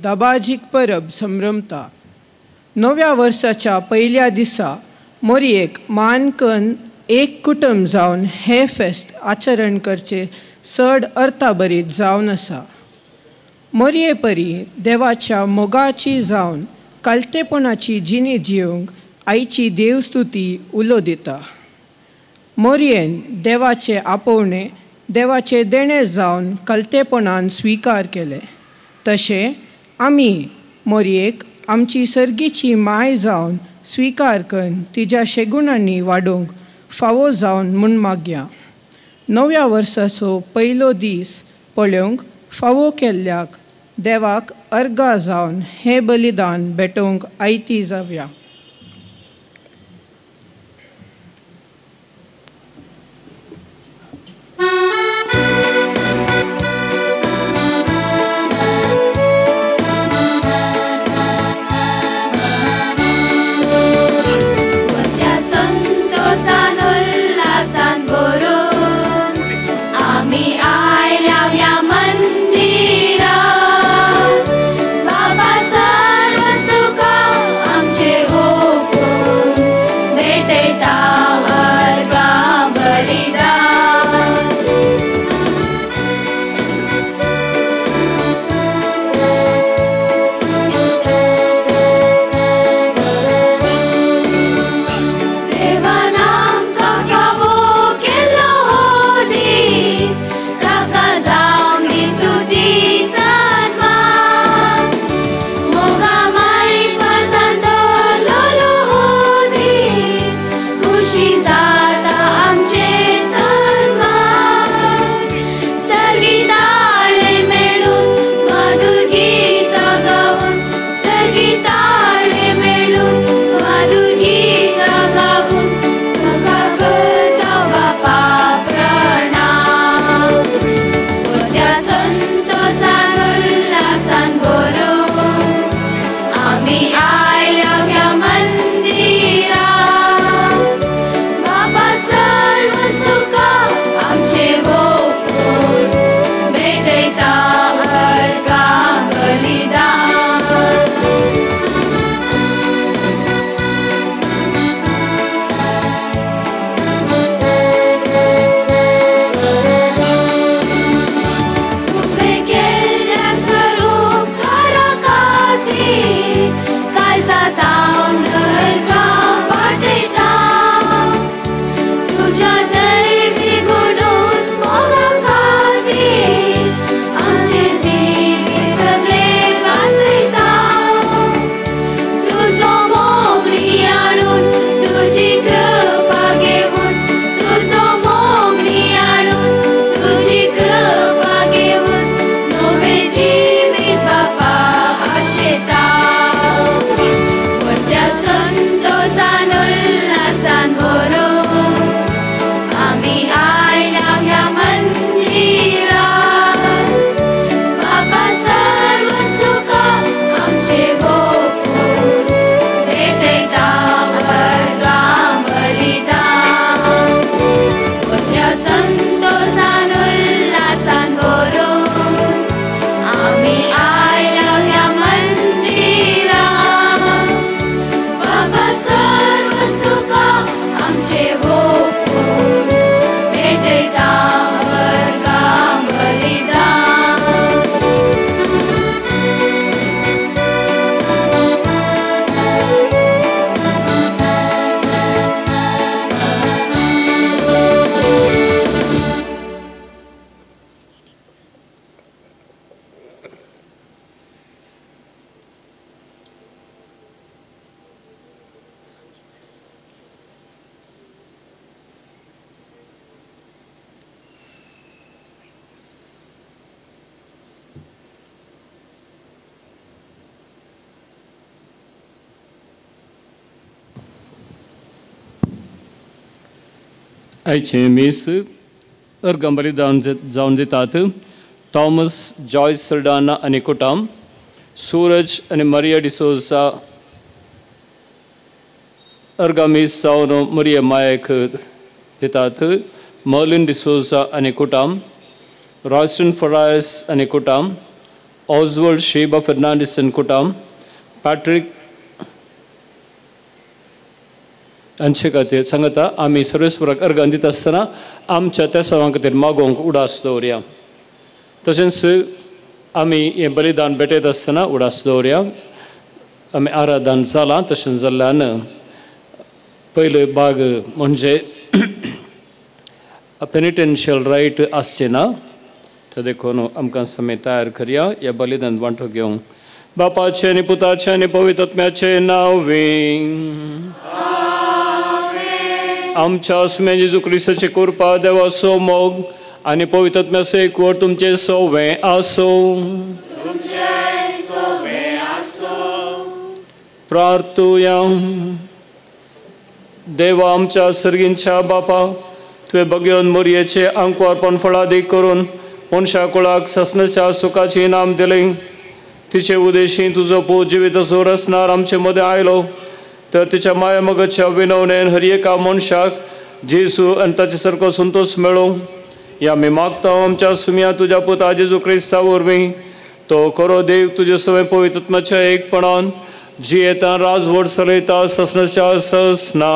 दबाजीक परब संभ्रमता. नव्या वर्साच्या पयल्या दिसा मोरयेक मानकन एक कुटुंब जावन हें फेस्त आचरण करचें चड अर्थाभरीत जावन आसा. मोरये परी देवाच्या मोगाची जावन कालतेपणाची जिणी जिवंक आईची देवस्तुती उलो दिता. मोरयेन देवाचे आपोवणें देवाचें देणें जावन कलतेपणान स्विकार केलें, तशें आमी मोरयेक आमची सर्गीची माय जावन स्विकार करून तिज्या शेगुणांनी वाडोवंक फावो जावन म्हूण मागया. नव्या वर्साचो पयलो दीस पळोवंक फावो केल्ल्याक देवाक अर्गां जावन हें बलिदान भेटोवंक आयती जावया. आयचें मीस अर्गां बलिदान जावन दितात थॉमस जॉयस सल्डाना आनी कुटाम, सूरज आनी मरिया डिसोजा अर्गां मीस जावन मरिया मायक दितात, मर्लिन डिसोजा आनी कुटाम, रॉयस्टन फरायस आनी कुटाम, ऑजवर्ड शेबा फेर्नांडीस कुटाम पॅट्रीक हांचे खातीर सांगता आमी सर्वेस्पराक अर्गां दिता आसतना आमच्या त्या सवां खातीर मागोवंक उडास दवरया. तशेंच आमी हें बलिदान भेटयत आसतना उडास दवरया. आमी आराधन जालां तशेंच जाल्ल्यान पयलो भाग म्हणजे पेनिटेन्शियल रायट आसचें ना, तर देखून आमकां समय तयार करया ह्या बलिदान वांटो घेवंक. बापाचें आनी पुताचें आनी पवित्र आत्म्याचें नांव. आमच्या सुम्या जेजू क्रिस्ताची कृपा, देवाचो मोग आनी पवित्र आत्म्याचो एकवट तुमचें सवें आसूं. प्रार्थुया. देवा आमच्या सर्गींच्या बापा, तुवें बगेवन मोरयेचें आंकवारपण फळादीक करून मनशा कुळाक ससनाच्या सुखाचें इनाम दिलें. तिचे उदेशी तुजो पूत जिवीत असो रसनार आमचे मदें आयलो, तर तिच्या माया मगच्या विनवणेन हर एका मनशाक जेजू आनी ताचे सारको संतोश मेळूं ह्या आमी मागता आमच्या सुम्या तुज्या पुता जेजू क्रिस्ता वरवीं. तो खरो देव तुजे सवें पवित्र आत्म्याच्या एकपणान जियेता राजवट चलयता ससनाच्या ससना.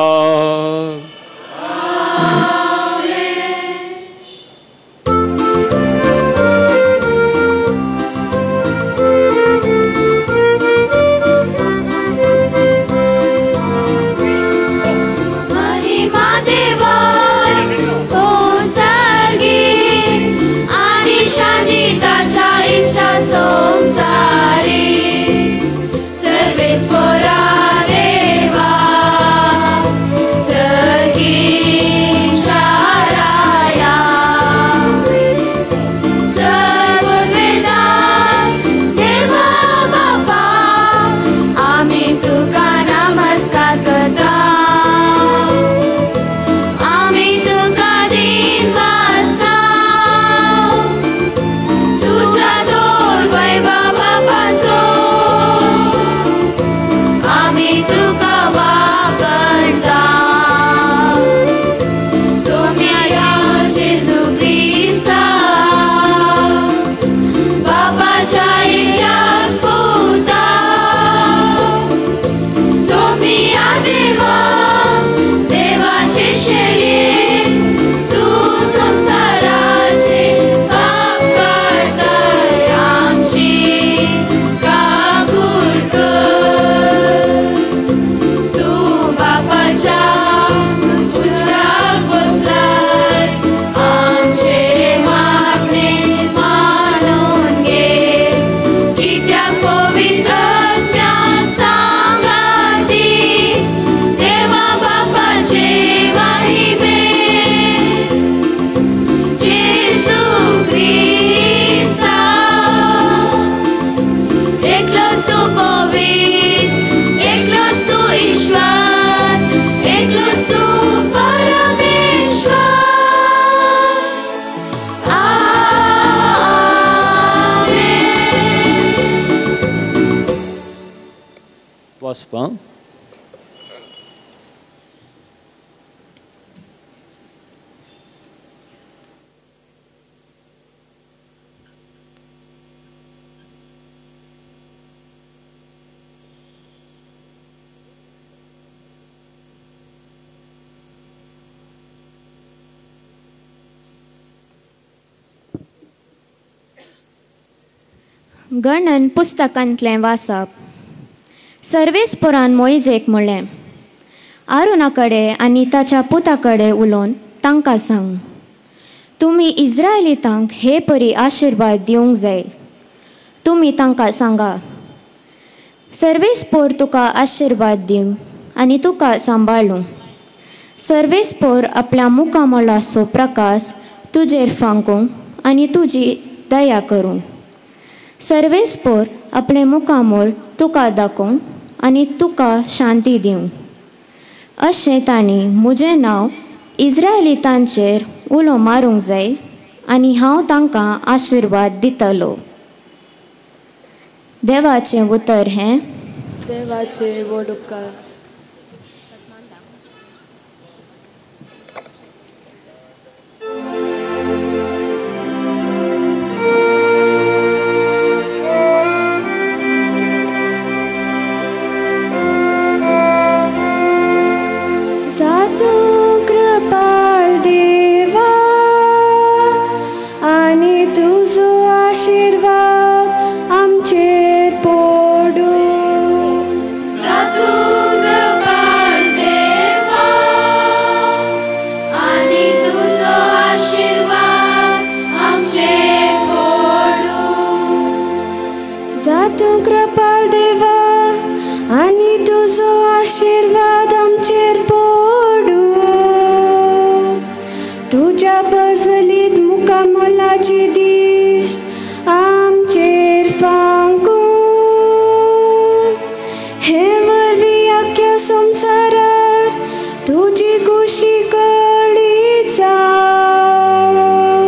गणन पुस्तकांतलें वाचप. सर्वेस्परान मोयजेक म्हणलें, आरुणा कडेन आनी ताच्या पुता कडेन उलोवन तांकां सांग, तुमी इज्रायलितांक हे परी आशिर्वाद दिवंक जाय. तुमी तांकां सांगा, सर्वेस्पोर तुका आशिर्वाद दिवं आनी तुका सांबाळूं. सर्वेस्पोर आपल्या मुखामळाचो प्रकाश तुजेर फांकूं आनी तुजी दया करूं. सर्वेस्पोर आपलें मुखामळ तुका दाखोवं आनी तुका शांती दिवं. अशें तांणी म्हजें नांव इज्रायलितांचेर उलो मारूंक जाय आनी हांव तांकां आशिर्वाद दितलो. देवाचें उतर हें. देवाचें व्हड उपकार. जातूं कृपाल देवा आनी तुजो आशिर्वाद आमचेर पडूं. तुज्या बजलीत मुखामोलाची दिश्ट आमचेर फांकूं. हे वरवीं आख्या संवसारार तुजी खुशी कळी जावं.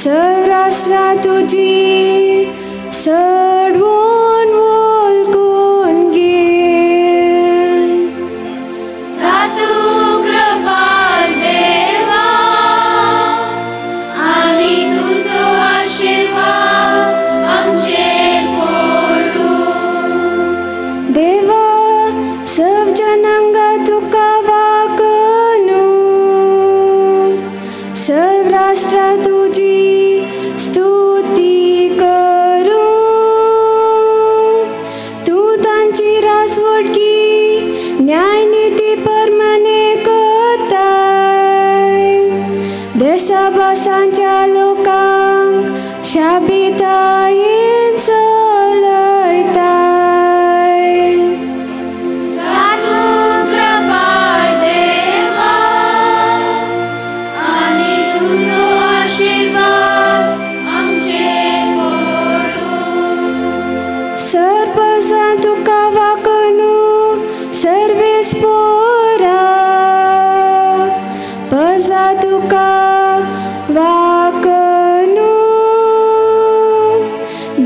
सरासरा तुजी सडवून वळखून घे. जातूं कृपाल देवा आनी तुजो आशिर्वाद आमचेर पडूं. देवा सर्व जनांगा तुका वागनू, सर्व राष्ट्रां तुजी स्तुती करूं. तूं तांची राजवटकी न्यायनिती प्रमाणे करताय. देसा भासांच्या लोकांक शाबितायेन चलयताय. जातूं कृपाल देवा आनी तुजो आशिर्वाद आमचेर पडूं. सर्पजां तुका वागनू सर्वेस पोरा, पजा तुका वागनू.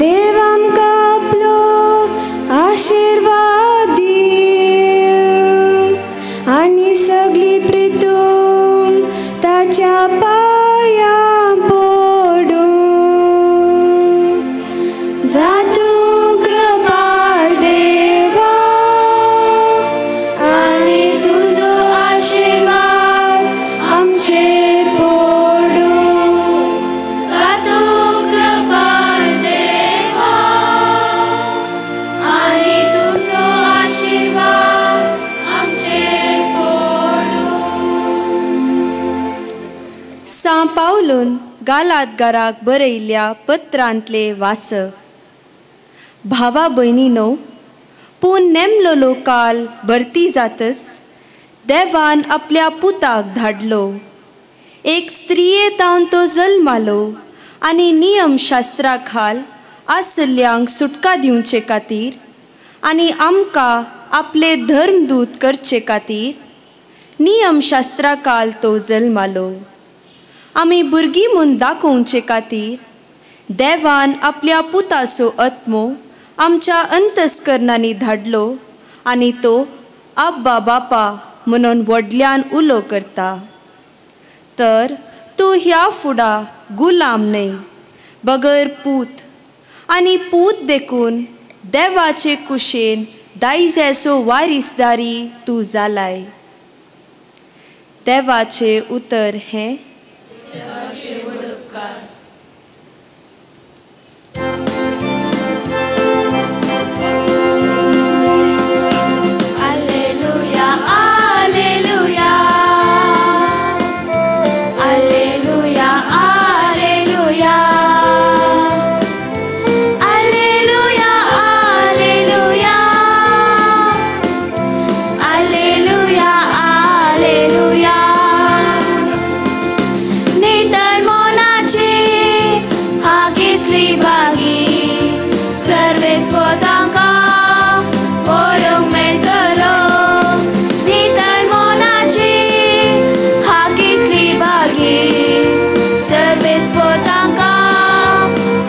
देव आमकां आपलो आशिर्वाद दीवं आनी सगळी प्रितूम ताच्या पांयां पडूं. जातूं कृपाल देवा आनी तुजो आशिर्वाद आमचेर पडूं. जातूं कृपाल देवा आनी तुजो आशिर्वाद आमचेर पडूं. सां पावलून गालादगाराक बरयल्ल्या पत्रांतले वाचप. भावा भयणीनो, पूण नेमलोलो काल भरती जातच देवान आपल्या पुताक धाडलो. एक स्त्रिये तावन तो जल्मालो आनी नियमशास्त्रा खाल आसल्ल्यांक सुटका दिवचे खातीर आनी आमकां आपले धर्मदूत करचे खातीर नियमशास्त्रा काल तो जल्मालो. आमी भुरगीं म्हूण दाखोवचे खातीर देवान आपल्या पुताचो आत्मो आमच्या अंतस्करणांनी धाडलो आनी तो आब्बा बापा म्हणून व्हडल्यान उलो करता. तर तूं ह्या फुडा गुलाम न्हय बगर पूत, आनी पूत देखून देवाचे कुशेन दायजाचो वारीसदारी तूं जालाय. देवाचें उतर हें. Alleluia, alleluia, alleluia, alleluia, alleluia, alleluia, alleluia, alleluia. नितळ मनाची हाकीतली बागी सर्वेस्पतांकां पळोवंक मेळटलो. नितळ मनाची हाकीतली बागी सर्वेस्पतांकां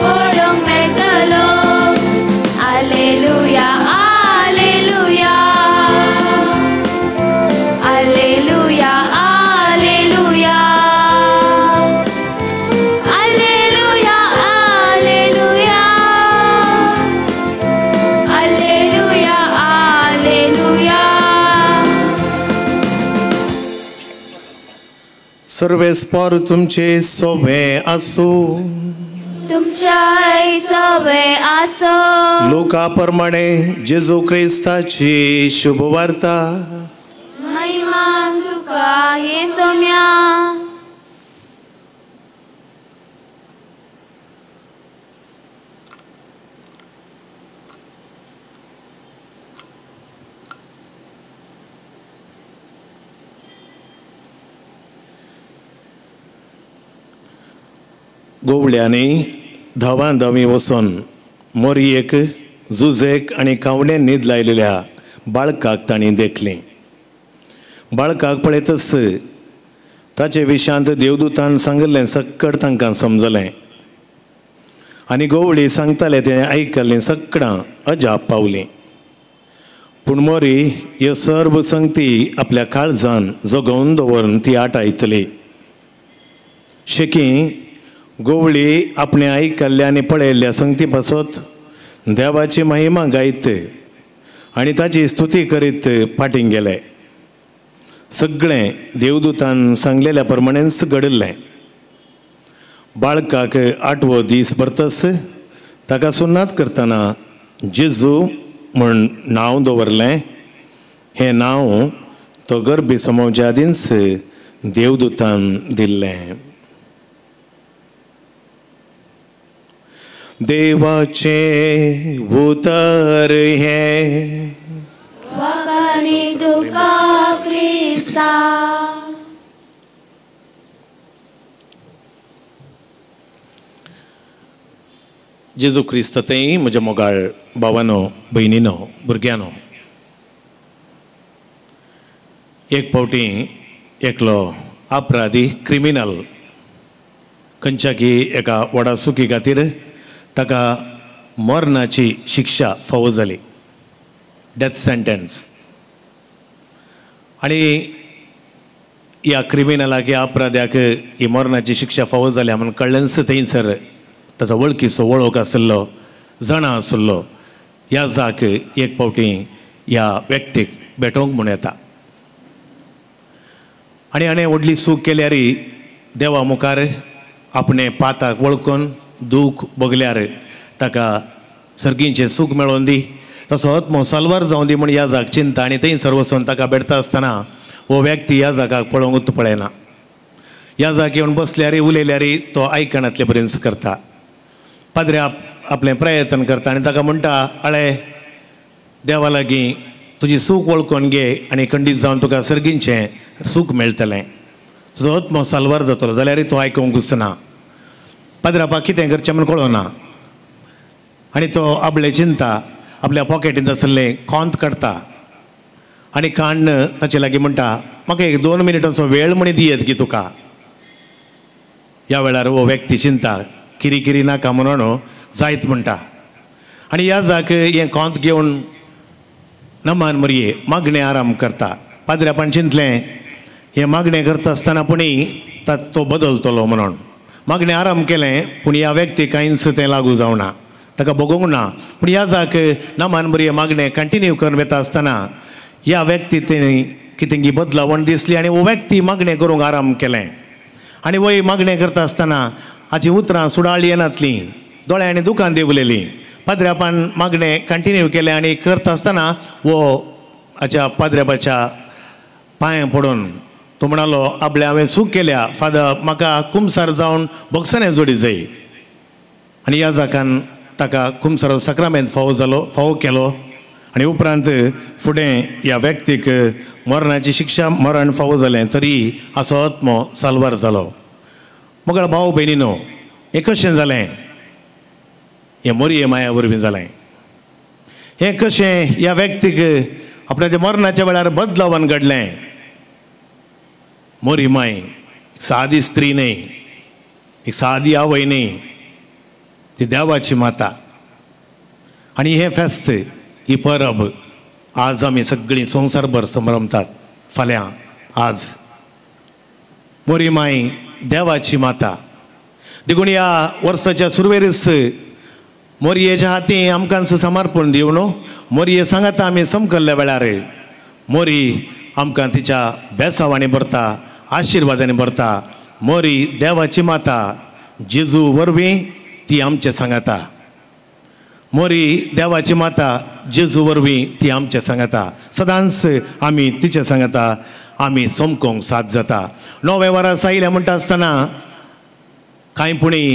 पळोवंक मेळटलो. आलेलुया, आलेलुया, आलेलुया, आलेलुया, आलेलुया, आलेलुया, आलेलुया, आलेलुया. सर्वेस्पर तुमचे सोवे आसूं. तुमच्याय सवे आसो. लोका प्रमाणे जेजू क्रिस्ताची शुभवार्ता. महिमा तुका हे सोम्या. गोवळ्यांनी धांवां धांवी वचून मोरयेक जुजेक आनी कावणे न्हीद लायलेल्या बाळकाक तांणी देखली. बाळकाक पळयतच ताचे विशांत देवदूतान सांगिल्लें सक्कड तांकां समजलें आनी गोवळी सांगताले तें आयकल्लीं सकडां अजाप पावलीं. पूण मोरी ह्यो सर्व संगती आपल्या काळजान जगोवन दवरून ती आटायतली. शेकी गोवळी आपणे आयकल्ल्या आनी पळयल्ल्या संगती पासत देवाची महिमा गायत आनी ताची स्तुती करीत फाटीं गेले. सगळें देवदूतान सांगलेल्या प्रमाणेच घडिल्लें. बाळकाक आठवो दीस भरतच ताका सुन्नात करतना जेजू म्हूण नांव दवरलें. हें नांव तो गर्भी समोवच्या आदींच देवदूतान दिल्लें. देवाचें उतर हें. वाखाणी तुका क्रिस्ता. जेजू क्रिस्त तें म्हज्या मोगाळ भावानो, भयणीनो, भुरग्यांनो, एक फावटी एकलो अपराधी क्रिमिनल खंयच्या की एका व्हडा चुकी खातीर ताका मरणाची शिक्षा फावो जाली, डेथ सेंटेन्स. आनी ह्या क्रिमिनलाक, ह्या अपराध्याक ही मरणाची शिक्षा फावो जाल्या म्हणून कळ्ळेंच थंयसर ताचो वळखीचो वळख आशिल्लो, जाणा आशिल्लो ह्या जाक एक फावटी ह्या व्यक्तीक भेटोवंक म्हूण येता आनी हाणें व्हडली चूक केल्यार देवा मुखार आपणें पाताक वळखून दूख भोगल्यार ताका सर्गींचें सूख मेळोवन दी, तसो आत्मो साल्वार जावं दी म्हूण ह्या जाग चिंता आनी थंयसर वचून ताका भेटता आसतना हो व्यक्ती ह्या जागाक पळोवंकूच पळयना. ह्या जाग येवन बसल्यार उलयल्यार तो आयकनातले पर्यंत करता. पाद्रे आपलें प्रयत्न करता आनी ताका म्हणटा, आळे देवा लागीं तुजी सूख वळखून घे आनी खंडीत जावन तुका सर्गींचें सूख मेळटलें, तुजो आत्मो साल्वार जातलो. जाल्यार तो आयकूंक घुसना. पाद्रापाक कितें करचें म्हूण कळना आनी तो आपले चिंता आपल्या पॉकेटींत आशिल्लें कोंत काडटा आनी काण्ण ताचे लागीं म्हणटा, म्हाका एक 2 मिनटांचो वेळ म्हण दियत की तुका. ह्या वेळार हो व्यक्ती चिंता किरी किरी नाका म्हणून जायत म्हणटा आनी ह्या जाक हें कोंत घेवन नमान मरये मागणें आराम करता. पाद्र्यापान चिंतलें हें मागणें करता आसतना पुणी तो बदलतलो म्हणून मागणें आराम केलें, पूण ह्या व्यक्ती कांयच तें लागू जावना, ताका भोगोवंक ना. पूण ह्या जाक नमान मरये मागणें कंटिन्यू करून वता आसतना ह्या व्यक्ती तेणी कितें बदलावण दिसली आनी हो व्यक्ती मागणें करूंक आराम केलें आनी वय मागणें करता आसतना हाचीं उतरां सुडाळी येनातलीं, दोळ्यांनी दुकान देंवलेलीं. पाद्र्यापान मागणें कंटिन्यू केलें आनी करता आसतना हो हाच्या पाद्र्यापाच्या पांयां पडून तो म्हणालो, आपले हांवें चूक केल्या फादर, म्हाका कुमसार जावन भोगसणें जोडी जाय. आनी ह्या जाकान ताका कुमसार साक्रामेंत फावो जालो, फावो केलो आनी उपरांत फुडें ह्या व्यक्तीक मरणाची शिक्षा, मरण फावो जालें तरी हाचो आत्मो साल्वार जालो. मगळ भाव भयणीनो, हें कशें जालें? हें मोरये माया वरवीं जालें. हें कशें ह्या व्यक्तीक आपणाच्या मरणाच्या वेळार बदलावन घडलें? मोरी माय एक सादी स्त्री न्हय, एक सादी आवय न्हय, ती देवाची माता. आनी हें फेस्त, ही परब आज आमी सगळीं संवसारभर संभ्रमतात. फाल्यां आज मोरी माय देवाची माता. देखून ह्या वर्साच्या सुरवेरच मोरयेच्या हाती आमकां समर्पण दिवन मोरये सांगाता आमी समकल्ल्या वेळार मोरी आमकां तिच्या बेसावांनी भरता, आशिर्वादांनी भरता. मोरी देवाची माता, जेजू वरवीं ती आमचे सांगाता. मोरी देवाची माता, जेजू वरवीं ती आमचे सांगाता. सदांच आमी तिचे सांगाता, आमी समकोंक साथ जाता. 9 वरां आयल्या म्हणटा आसतना कांय पुणी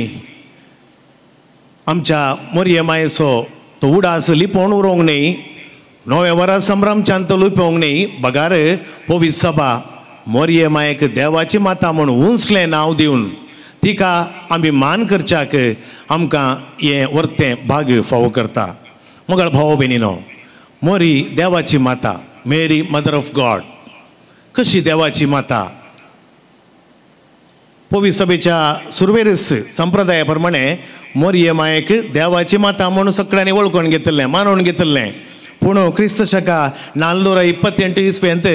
आमच्या मोरये मायेचो तो उडास लिपोवन उरोवंक न्हय, 9 वरां संभ्रमच्यान तो लिपोवंक न्हय, बगार पवित्र सभा मोरये मायेक देवाची माता म्हूण उंचलें नांव दिवन तिका आमी मान करच्याक आमकां हें वर्तें भाग फावो करता. मगळ भाव भयणीनो, मोरी देवाची माता, मेरी मदर ऑफ गॉड. कशी देवाची माता? पवी सभेच्या सुरवेरच संप्रदाया प्रमाणे मोरये मायेक देवाची माता म्हणून सगळ्यांनी वळखून घेतिल्लें, मानून घेतिल्लें. पूण क्रिस्त शका 428 इस्वेंत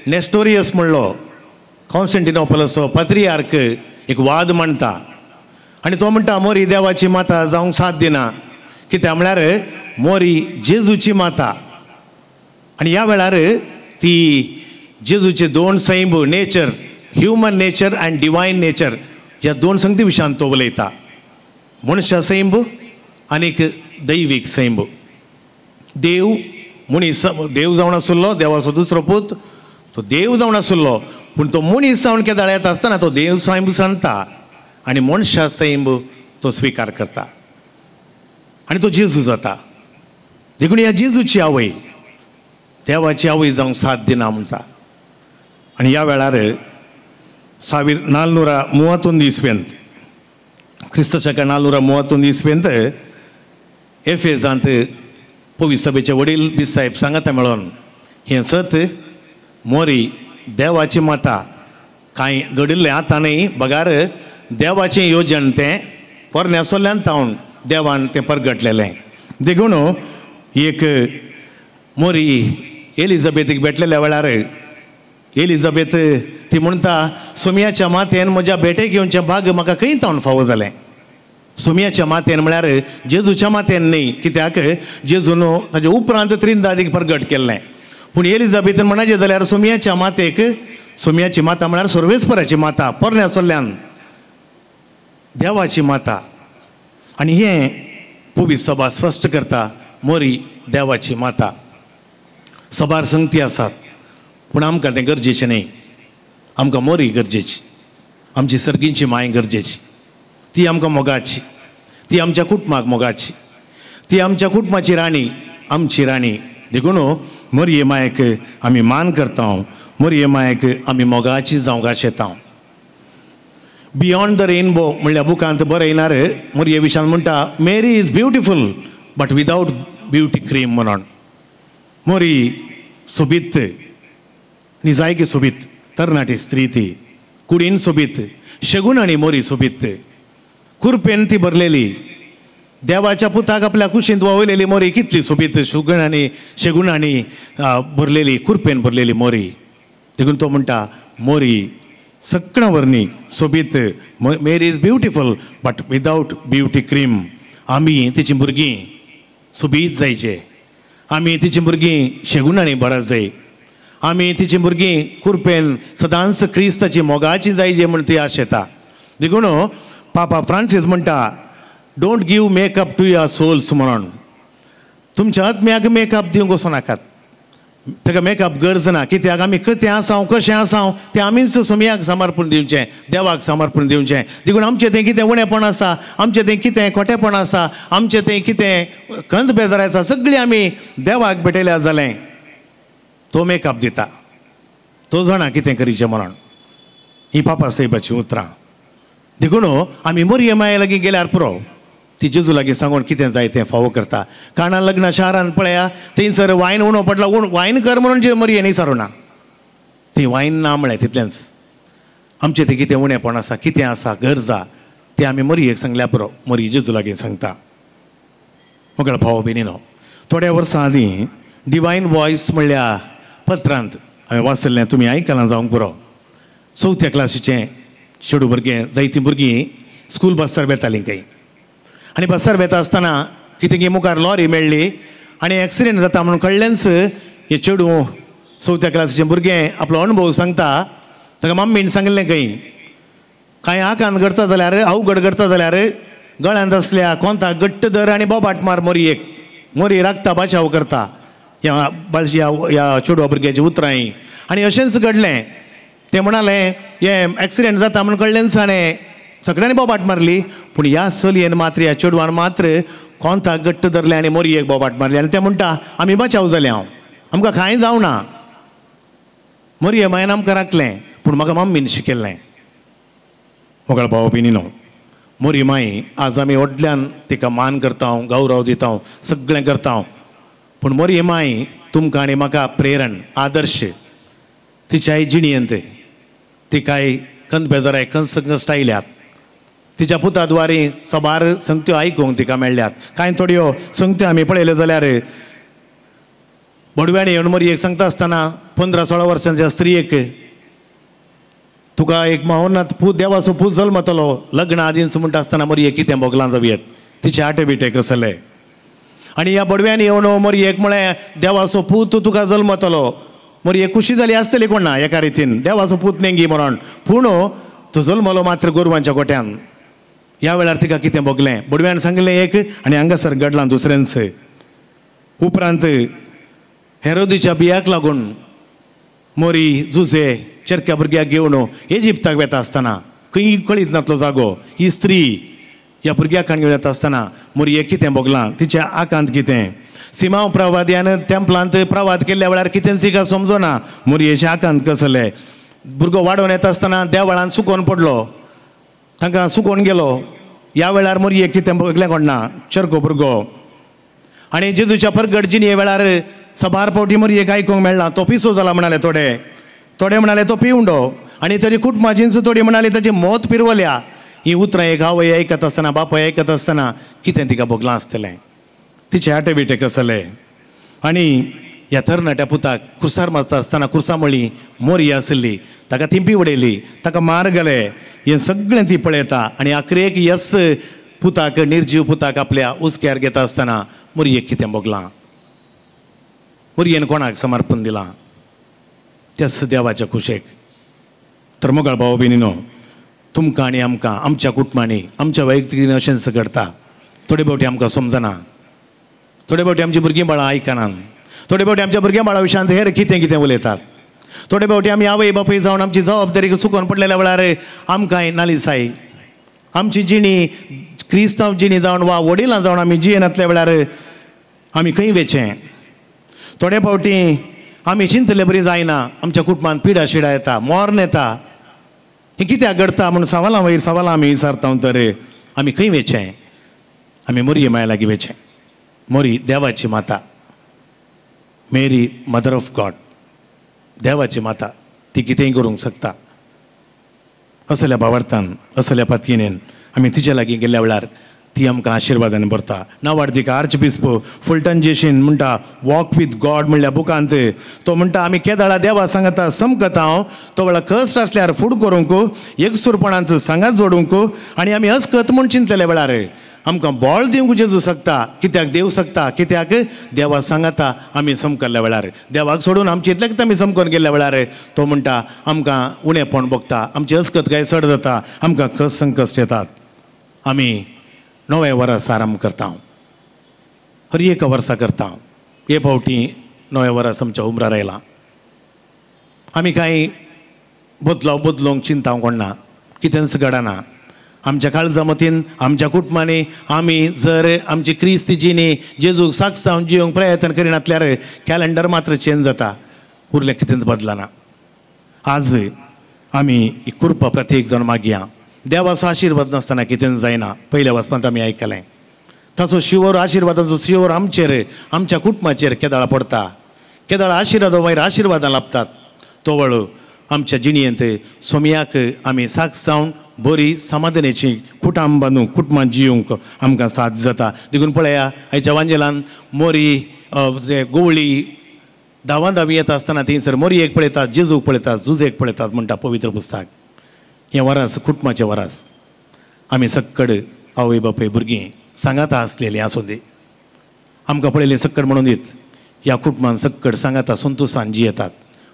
नेस्टोरियस म्हणलो कॉन्स्टंटिनोपलसो पात्रियार्क एक वाद मांडटा आनी तो म्हणटा मोरी देवाची माता जावंक साथ दिना. कित्याक म्हळ्यार मोरी जेजूची माता आनी ह्या वेळार ती जेजूचे दोन सैंब nature, human nature and divine nature ह्या दोन संगती विशयान तो उलयता. मनशा सैंब आनीक दैवीक सैंब. देव मनीस देव जावन आसलो, देवाचो दुसरो पूत, तो देव जावन आसलो, पूण तो मनीस जावन केदाळ येता आसतना तो देव सैंब सांगता आनी मनशा सैंब तो स्विकार करता आनी तो जेजू जाता. देखून ह्या जेजूची आवय देवाची आवय जावंक साथ दिना म्हणटा. आनी ह्या वेळार 1431 इस्वेंत, क्रिस्त शका 431 इस्वेंत एफेजांत पवी सभेचे वडील बिसाहेब सांगाता मेळोन हें सत मोरी देवाची माता कांय घडिल्लें आतां न्हय बगार देवाचें योजन तें पोरण्या सोल्ल्यान तावन देवान तें परगटलेलें. देखून एक मोरी एलिझाबेथीक भेटलेल्या वेळार एलिझाबेथ ती म्हणटा सोमयाच्या मातेन म्हज्या भेटेक येवचें भाग म्हाका खंय तावन फावो जालें. सोमयाच्या मातेन म्हळ्यार जेजूच्या मातेन न्हय, कित्याक जेजून ताजे उपरांत त्रिंदादीक प्रगट केल्लें. पूण एलिझाबेथीन म्हणचें जाल्यार सोमयाच्या मातेक, सोमयाची माता म्हळ्यार सर्वेस्पराची माता, पोरण्या चल्ल्यान देवाची माता. आनी हें पवी सभा स्पश्ट करता मोरी देवाची माता. सभार संगती आसात पूण आमकां तें गरजेचें न्हय. आमकां मोरी गरजेची, आमची सर्गींची माय गरजेची. ती आमकां मोगाची, ती आमच्या कुटुंबाक मोगाची, ती आमच्या कुटुंबाची राणी, आमची राणी. देखून मोरये मायेक आमी मान करता, मोरये मायेक आमी मोगाची जावंक आशेता. बियोंड the rainbow म्हणल्या बुकांत बरयणार मोरये विशान म्हणटा Mary is beautiful but without beauty cream म्हणून. मोरी सोबीत, निजायकी सोबीत तरणाटी स्त्री ती, कुडीन सोबीत, शगून आनी मोरी सोबीत, कुरपेन ती भरलेली, देवाच्या पुताक आपल्या कुशींत वावयलेली मोरी कितली सोबीत, शुगण आनी शेगूण आनी भरलेली, कुरपेन भरलेली मोरी. देखून तो म्हणटा मोरी सगळ्या वरनी सोबीत, Mary is beautiful but without beauty cream. आमी तिची भुरगीं सोबीत जायचे, आमी तिची भुरगीं शेगुणांनी बरात जाय, आमी तिची भुरगीं कुरपेन सदांच क्रिस्ताची मोगाची जायचे म्हण ती आशेता. देखून पापा फ्रांसीस म्हणटा don't give makeup to your souls म्हणून. तुमच्या आत्म्याक मेकअप दिवंक वचूं नाकात, ताका मेकअप गरज ना. कित्याक आमी कितें आसाव कशें आसाव तें आमीच सोमयाक समर्पण दिवचें, देवाक समर्पण दिवचें. देखून आमचें तें कितें उणेपण आसा, आमचें तें कितें खोटेपण आसा, आमचें तें कितें खंत बेजार आसा, सगळीं आमी देवाक भेटयल्या जालें तो मेकअप दिता, तो जाणा कितें करीचें म्हणून. ही पापा साहेबाचीं उतरां. देखून आमी मोरये माये लागीं गेल्यार पुरो, ती जेजू लागीं सांगून कितें जाय तें फावो करता. काणा लग्न शारांत पळया थंयसर वायन उणो पडला, वायन कर म्हणून जे मोरये न्ही सारूना, ती वायन ना म्हळें तितलेंच. आमचें तें कितें उणेपण आसा, कितें आसा गरजा तें आमी मोरयेक सांगल्या पुरो, मोरये जेजू लागीं सांगता. मगळ भाव भयणीनो, थोड्या वर्सां आदीं डिवायन वॉयस म्हणल्या पत्रांत हांवें वाचलें, तुमी आयकलां जावंक पुरो. चवथ्या क्लासीचें चेडूं भुरगें, जायतीं भुरगीं स्कूल बसार वेतालीं खंय, आनी बसार वेता आसतना कितें मुखार लॉरी मेळ्ळी आनी एक्सिडेंट जाता म्हणून कळ्ळेंच हें चेडूं चवथ्या क्लासीचें भुरगें आपलो अणभव सांगता. ताका मम्मीन सांगिल्लें खंय कांय आकांत घडता जाल्यार, अवघड घडता जाल्यार गळ्यांत आसल्या कोंताक घट्ट धर आनी बोबाट मार मोरयेक, मोरी राखता बाचाव करता. ह्या बाळशी ह्या चेडवा भुरग्याची उतरां हीं. आनी अशेंच घडलें. तें म्हणालें हें एक्सिडेंट जाता म्हणून कळ्ळेंच हाणें सगळ्यांनी बोबाट मारली, पूण ह्या चलयेन मात्र, ह्या चेडवान मात्र कोंताक घट्ट धरलें आनी मोरयेक बोबाट मारली. आनी तें म्हणटा आमी बचाव जालें, हांव आमकां कांय जावना, मोरये मायन आमकां राखलें, पूण म्हाका मम्मीन शिकयल्लें. मोगळ भाव भयणीनो, मोरी माई आज आमी व्हडल्यान तिका मान करता, गौरव दिता, सगळें करता, पूण मोरी माई तुमकां आनी म्हाका प्रेरण, आदर्श. तिच्याय जिणयेंत तिकाय कंद बेजाराय कंद संकश्ट आयल्यात. तिच्या पुता द्वारे सबार संगत्यो आयकूंक तिका मेळ्ळ्यात. कांय थोड्यो संगत्यो आमी पळयल्यो जाल्यार बडव्याणी येवन मोरयेक सांगता आसतना 15-16 वर्सांच्या स्त्रियेक तुका एक महोन्नत पूत, देवाचो पूत जल्मतलो, लग्न आदींच म्हणटा आसतना मोरयेक कितें भोगलां जावयेत, तिचे आटे बिटे कसले. आनी ह्या बडव्यान येवन मोरयेक म्हळें देवाचो पूत तुका जल्मतलो. मोरयेक खुशी जाली आसतली कोण ना एका रितीन, देवाचो पूत नेंगी म्हणून, पूण तो जल्मलो मात्र गोरवांच्या गोट्यान. ह्या वेळार तिका कितें भोगलें, बडव्यान सांगलें एक आनी हांगासर घडलां दुसरेंच. उपरांत हेरोदीच्या बियाक लागून मोरी जुजे चरक्या भुरग्याक घेवन इजिप्ताक वेता आसतना खंय कळीत नातलो जागो, ही स्त्री ह्या भुरग्याक घेवन येता आसतना मोरयेक कितें भोगलां, तिच्या आकांत कितें. सिमांव प्रवाद्यान तेंपलांत प्रवाद केल्ल्या वेळार कितेंच तिका समजना, मोरयेचें आकांत कसलें. भुरगो वाडोवन येता आसतना देवळान सुकोवन पडलो, तांकां सुकोवन गेलो. ह्या वेळार मोरयेक कितें भोगलें कोण ना, चरको भुरगो. आनी जेजूच्या परगट जिणये वेळार सबार फावटी मोरयेक आयकूंक मेळ्ळां तो पिसो जाला म्हणाले थोडे, थोडे म्हणाले तो पिवंडो, आनी तरी कुटुंबाचींच थोडी म्हणाली ताची मौत पिरवल्या. ही उतरां एक आवय आयकत आसतना, बापूय आयकत आसतना कितें तिका भोगलां आसतलें, तिचे आटे बिटे कसले. आनी ह्या तरणाट्या पुताक कुर्सार मारता आसतना कुर्सा मळी मोरी आसली, ताका थिंपी उडयली, ताका मार घाले, हें सगळें ती पळयता. आनी आखरेक यस पुताक, निर्जीव पुताक आपल्या हुस्क्यार घेता आसतना मोरयेक कितें भोगलां, मोरयेन कोणाक समर्पण दिलां, त्याच देवाच्या खुशेक. तर मोगाळ भाव भयणीनो, तुमकां आनी आमकां आमच्या कुटुंबांनी आमच्या वैयक्तीक अशेंच घडता. थोडे फावटी आमकां समजना, थोडे फावटी आमची भुरगीं बाळां आयकनात, थोडे फावटी आमच्या भुरग्यां बाळां विशयांत हेर कितें कितें उलयतात. थोडे फावटी आमी आवय बापूय जावन आमची जबाबदारी चुकोवन पडलेल्या वेळार आमकांय नालिसाय, आमची जिणी क्रिस्तांव जिणी जावन वा वडिलां जावन आमी जियेनातल्या वेळार आमी खंय वेचें. थोडे फावटी आमी चिंतले बरी जायना, आमच्या कुटुंबांत पिडा शिडा येता, मर्ण येता, हें कित्याक घडटा म्हूण सवालां वयर सवालां आमी विचारता. तर आमी खंय वेचें, आमी मोरये माया लागीं वेचें. मोरी देवाची माता, मेरी मदर ऑफ गॉड, देवाची माता, ती कितेंय करूंक शकता. असल्या भावार्थान, असल्या पातयेन आमी तिच्या लागीं गेल्ल्या वेळार ती आमकां आशिर्वादान भरता. नांवाडदीक आर्च बिस्प फुलटन जेशीन म्हणटा वॉक विथ गॉड म्हणल्या बुकांत तो म्हणटा आमी केदाळा देवा सांगता समकता हांव, तो वेळा कश्ट आसल्यार फूड करूंक, एकसूरपणांत सांगात जोडूंक, आनी आमी अस्कत म्हूण चिंतलेल्या वेळार आमकां बळ दिवंक जेजू शकता. कित्याक देव शकता, कित्याक देवा सांगाता आमी समकल्ल्या वेळार, देवाक सोडून आमचे इतल्याक आमी समकोन गेल्ल्या वेळार तो म्हणटा आमकां उणेपण भोगता, आमची अस्कत काय चड जाता, आमकां कस संकश्ट येतात. आमी नवें वर्स आरंभ करता, हर एका वर्सा करता. हे फावटी नवें वर्स आमच्या उमरार आयलां, आमी कांय बदलाव बदलूंक चिंता कोण ना, कितेंच घडना. आमच्या काळजा मतीन, आमच्या कुटुंबांनी आमी जर आमची क्रिस्ती जिणी जेजूक साक्ष जावन जिवंक प्रयत्न करिनातल्यार कॅलेंडर मात्र चेंज जाता, उरलें कितेंच बदलना. आज आमी ही कृपा प्रत्येक जाण मागया. देवाचो आशिर्वाद नासतना कितेंच जायना. पयल्या वाचपांत आमी आयकलें ताचो शिवर, आशिर्वादाचो शिवर आमचेर, आमच्या कुटुंबाचेर केदाळा पडटा, केदाळा आशिर्वादा वयर आशिर्वादां लाभतात. तो वळ आमच्या जिणयेंत सोमयाक आमी साक्ष जावन बरी समाधानेची कुटाम बांदूंक, कुटुंबां जिवंक आमकां साथ जाता. देखून पळया आयच्या वांजेलान मोरी गोवळी धांवा धांवी येता आसतना थंयसर मोरयेक पळयतात, जेजूक पळयतात, जुजेक पळयतात म्हणटा पवित्र पुस्तक. हें वरास कुटुंबाचें वरास. आमी सक्कड आवय बापूय भुरगीं सांगाता आसलेलीं आसूं दी, आमकां पळयलें सक्कड म्हणून दीत ह्या कुटुंबान सक्कड सांगाता संतोसान जियेतात.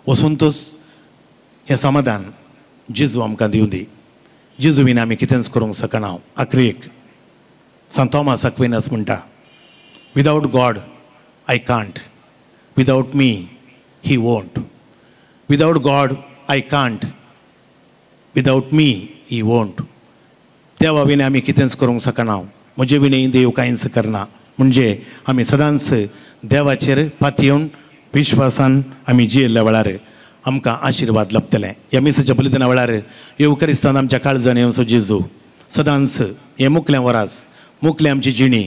हो संतोस, हें समाधान जेजू आमकां दिवं दी. जेजू विना आमी कितेंच करूंक शकना. आखरेक सांत थॉमस अक्विनस म्हणटा, without God I can't, without me he won't. Without God I can't, without me he won't. देवा विना आमी कितेंच करूंक शकना, म्हजे विणें देव कांयच करना. म्हणजे आमी सदांच देवाचेर पातयेवन विश्वासान आमी जियेल्ल्या वेळार आमकां आशिर्वाद लाभतले. ह्या मिसाच्या बलिदाना वेळार येवकारिस्तान आमच्या काळजान येवचो जेजू, सदांच हें मुकलें वरास मुकलें आमची जिणी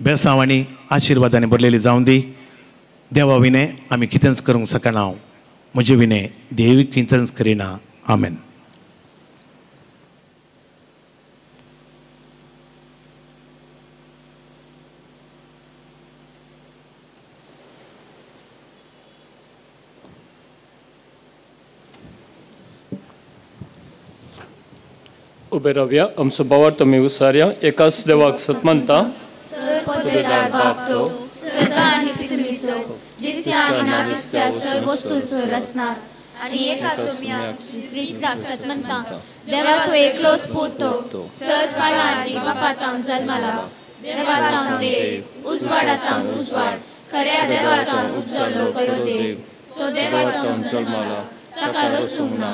बेसांव आनी आशिर्वादांनी भरलेली जावं दी. देवा विणे आमी कितेंच करूंक शकना, म्हजे विणे देव कितेंच करिना. आमेन. उबे रावया, आमचो बावार तुमी उसारया. एकाच देवाक सतमनता पदवेदार बाप तो सर्ग आनी पृथ्वीचो दिसत्या आनी ना दिसत्या सर्व वस्तूंचो रचणार आनी एका सोम्या क्रिस्ताक सतमनता देवाचो एकलोच पूत तो सर्व काळा आनी बापातावन जल्मला, देवातावन देव, उजवाडातावन उजवाड, खऱ्या देवातावन उपजल्लो खरो देव, तो देवातावन जल्मला, ताका रचूंक ना,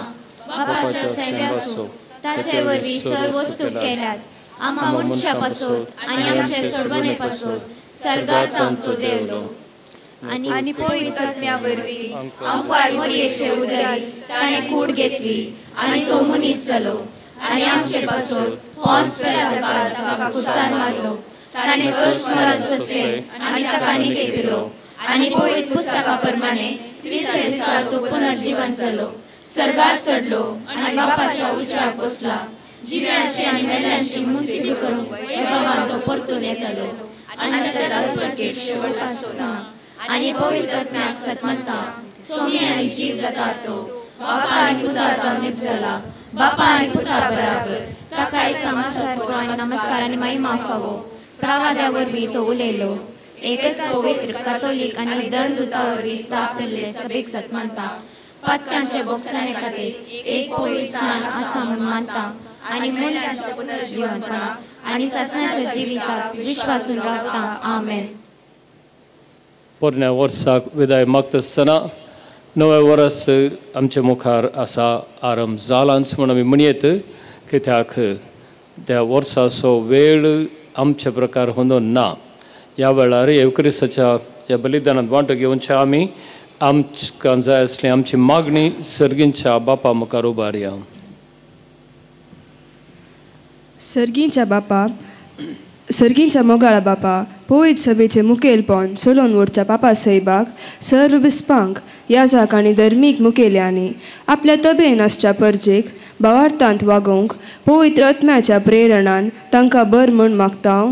बापाच्या सेव्याचो, ताचे वरवीं सर्व वस्तू केल्यात, आम्हा मनशा पासत आनी आमचे सोडवणे पासत सर्गांत तो देवलो आनी पवित्र आत्म्या वरवीं आमकार मोरयेचे उदरी ताणें कूड घेतली आनी तो मनीस जालो आनी आमचे पासत पोन्स पिलातार ताका कुर्सान मारलो, ताणें कश्ट मरण सोंसलें आनी ताका निकेपिलो आनी पवित्र पुस्तका प्रमाणे तिसऱ्या दिसा तो पुनर्जीवन जालो, सर्गार चडलो आनी बापाच्या उजव्याक बसला, जिव्यांची आनी मेल्यांची मुन्सिबी करूंक वैभवान तो परतून येतलो आनी ताच्या राजवटकेक शेवट आसचो ना. आनी पवित्र आत्म्याक सतमनता, सोमी आनी जीव दाता तो बापा आनी पुता तो निपजला, बापा आनी पुता बराबर ताकाय समासारको आनी नमस्कार आनी महिमा फावो. प्रावाद्या वरवीं तो उलयलो, एकच पवित्र कातोलीक आनी धर्मदूता वरवीं स्थापिल्ले सभेक सतमनता, पातकांचे बोगसाणे खातीर एक पवित्र स्नान आसा म्हूण मानता आनी मनशाच्या पुनर्जीवनपणाक आनी सासणाच्या जिविताक विश्वासून रावता. आमेन. पोरण्या वर्साक विदाय मागता आसतना नवें वर्स आमचे मुखार आसा, आरंभ जालांच म्हूण आमी म्हणयेत, कित्याक त्या वर्साचो वेळ आमचे प्रकार होंदोन ना. ह्या वेळार येवक्रिस्ताच्या ह्या बलिदानांत वांटो घेवचे आमी आमकां जाय आसली आमची मागणी सर्गींच्या बापा मुखार उबारया. सर्गींच्या बापा, सर्गींच्या मोगाळा बापा, पवित्र सभेचें मुखेलपण चलोवन व्हरच्या पापा सैबाक, सर्व बिस्पांक, याजाक आनी धर्मीक मुखेल्यांनी आपल्या तबेन आसच्या परजेक भावार्थांत वागोवंक पवित्र आत्म्याच्या प्रेरणान तांकां बर म्हूण मागता.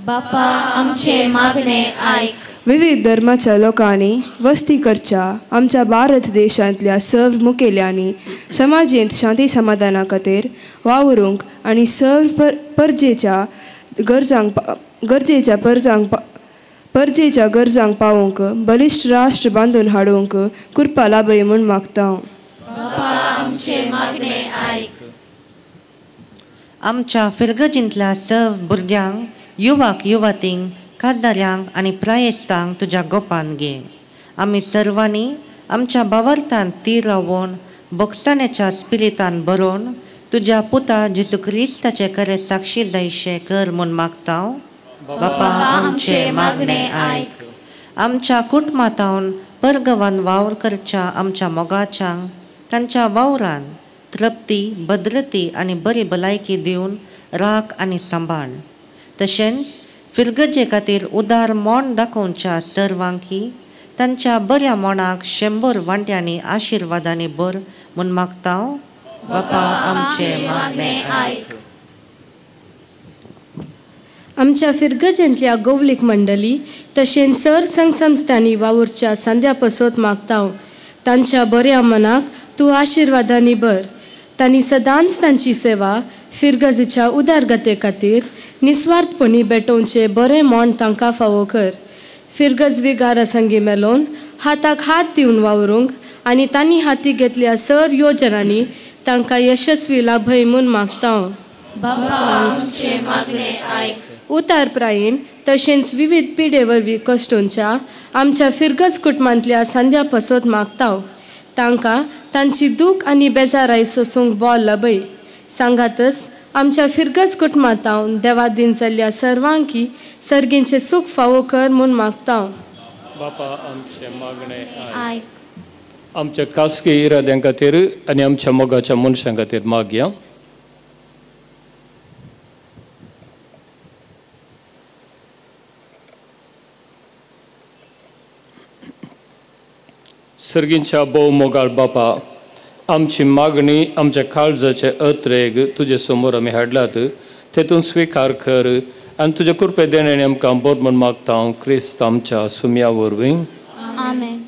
बापा आमचें मागणें आयक. विविध धर्माच्या लोकांनी वस्ती करच्या आमच्या भारत देशांतल्या सर्व मुखेल्यांनी समाजेंत शांती समाधाना खातीर वावरूंक आनी सर्व परजेच्या गरजांक गरजेच्या परजांक परजेच्या गरजांक पावोवंक बलिश्ट राष्ट्र बांदून हाडूंक कृपा लाभय म्हूण मागता. आमच्या फिरगजींतल्या सर्व भुरग्यांक, युवाक युवतींक, काजाऱ्यांक आनी प्रायेस्तांक तुज्या गोपान घे. आमी सर्वांनी आमच्या बावरतान तीर रावोवन बोगसाण्याच्या स्पिरितान बरोवन तुज्या पुता जेजू क्रिस्ताचे खरे साक्षी जायशे कर म्हूण मागता. बापा आमचे मागणे आयक. आमच्या कुटुंबांतावन परगवान वावर करच्या आमच्या मोगाच्यांक तांच्या वावरान तृप्ती, भद्रती आनी बरी भलायकी दिवन राख आनी सांबाळ. तशेंच फिरगजे खातीर उदार मोण दाखोवच्या सर्वांकी तांच्या बऱ्या मोणाक 100 वांट्यांनी आशिर्वादांनी भर म्हूण मागता. बापा आमचे मागणे आयक. आमच्या फिरगजेंतल्या गोवलीक मंडळी तशेंच सर संघ संस्थांनी वावुरच्या सांद्या पसत मागता. तांच्या बऱ्या मनाक तूं आशिर्वादांनी भर. तांणी सदांच तांची सेवा फिरगजेच्या उदरगते खातीर निस्वार्थपणी भेटोवचें बरें मोण तांकां फावो कर. फिरगज विगारा संगी मेलोवन हाताक हात दिवन वावरूंक आनी तांणी हाती घेतल्या सर योजनांनी तांकां यशस्वी लाभय म्हूण मागता. उतार प्रायेन तशेंच विविध पिडे वरवीं कश्टोंच्या आमच्या फिरगज कुटुंबांतल्या सांद्या पसत मागता. तांकां तांची दूख आनी बेजाराय सोसूंक बॉल लाभय. सांगातच आमच्या फिरगज कुटुंबांतावन देवादीन जाल्ल्या सर्वांकी सर्गींचें सूख फावो कर म्हूण मागता. बापा आमचें मागणें आयक. आमच्या खासगी इराद्यां खातीर आनी आमच्या मोगाच्या मनशां खातीर मागया. सर्गींच्या भोव मोगाळ बापा, आमची मागणी आमच्या काळजाचे अत्रेग तुजे समोर आमी हाडलात, तेतून स्विकार कर आनी तुजे कृपे देण्यान आमकां बोर म्हूण मागता हांव क्रिस्त आमच्या सुम्या वरवीं. आमेन.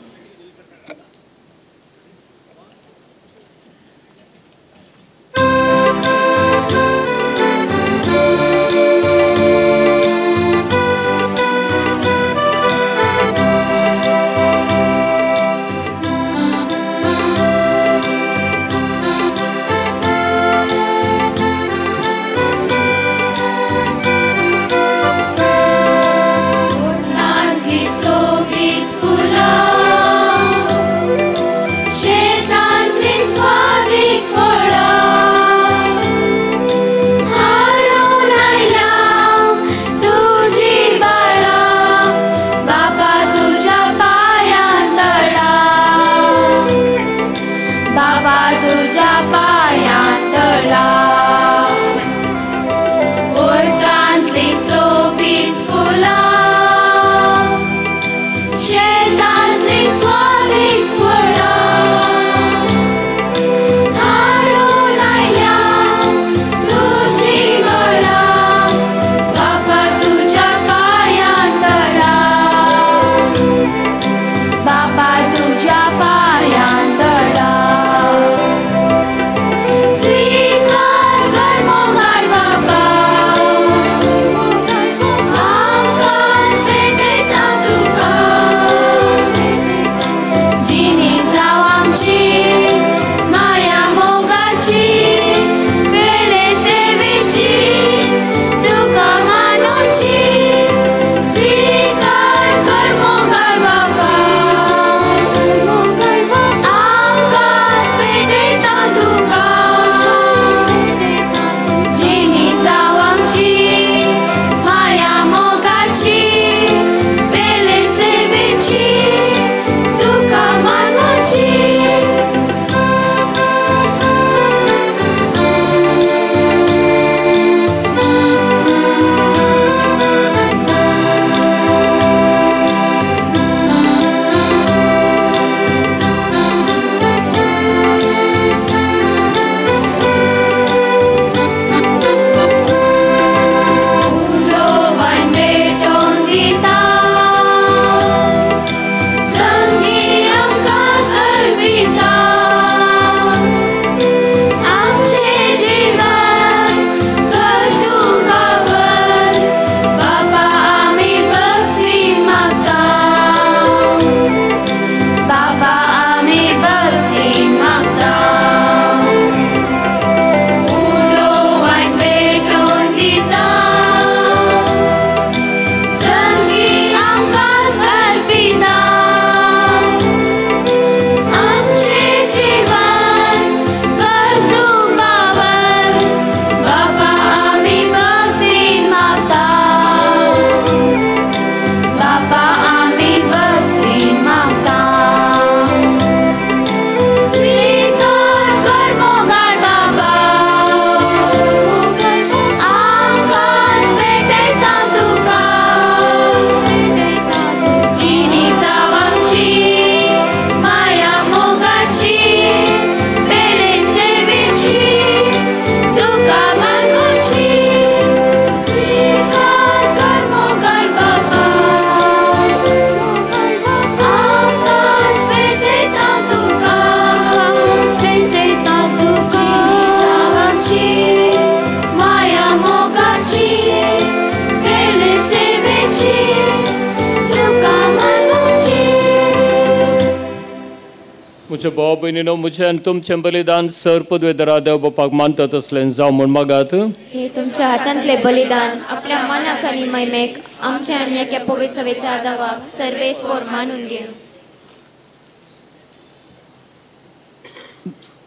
म्हज्या भाव भयणीनो, म्हजें आनी तुमचें बलिदान सर पदवेदरा देव बापाक मानतात असलें जावं म्हूण मागात. हे तुमच्या हातांतले बलिदान आपल्या मनाक आनी महिमेक आमच्या आनी एका पवित्र देवाक सर्वेस्पोर मानून घेवं.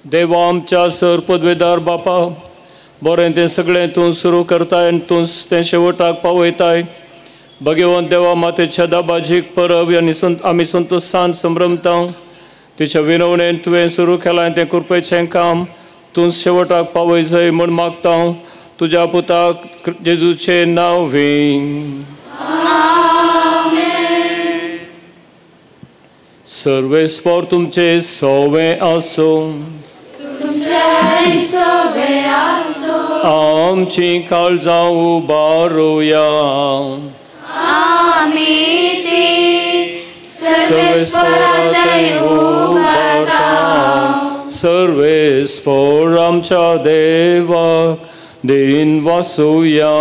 देवा आमच्या सर पदवेदार बापा, बरें तें सगळें तूं सुरू करताय आनी तूं तें शेवटाक पावयताय. भगवंत देवा मातेच्या दाबाजीक परब आनी आमी संतोशान संभ्रमता. तिच्या विनवणेन तुवें सुरू केलां तें कृपेचें काम तूं शेवटाक पावय जाय म्हूण मागता तुज्या पुताक जेजूचें नांव वी. सर्वेस्पोर तुमचे सोवे आसूं। आमची काळजां उबारुया। सर्वेस्पोर आमच्या देवाक दिन वासुया।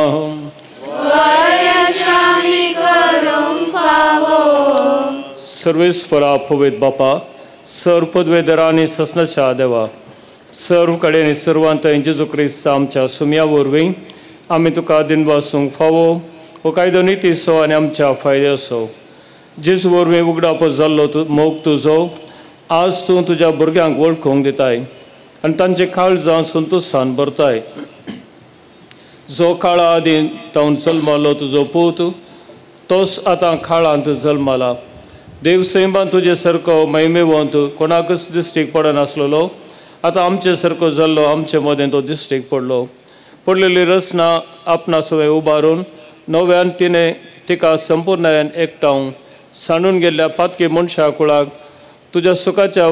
सर्वेस्परा पवित्र बापा, सर्व पदवेधरांनी ससनाच्या देवा, सर्व कडेन सर्वांत जेजू क्रिस्त आमच्या सुम्या वरवीं आमी तुका दिन वासूंक फावो हो कायदो नितीचो आनी आमच्या फायद्याचो। जेजू वरवीं उगडापो जाल्लो मोग तुजो आज तूं तुज्या भुरग्यांक वळखूंक दिताय आनी तांचे काळजां संतोशान भरताय। जो काळा आदीं तावन जल्मालो तुजो पूत तोच आतां काळांत जल्माला। देव सैमान तुजे सारको महिमेवंत कोणाकच दिश्टीक पडनासलेलो, आतां आमचे सारको जाल्लो आमचे मदें तो दिश्टीक पडलो। पडलेली रचना आपणा सवें उबारून नव्यान तिणें तिका संपूर्णायन एकठांव सांडून गेल्ल्या पातकी मनशा कुळाक तुज्या सुखाच्या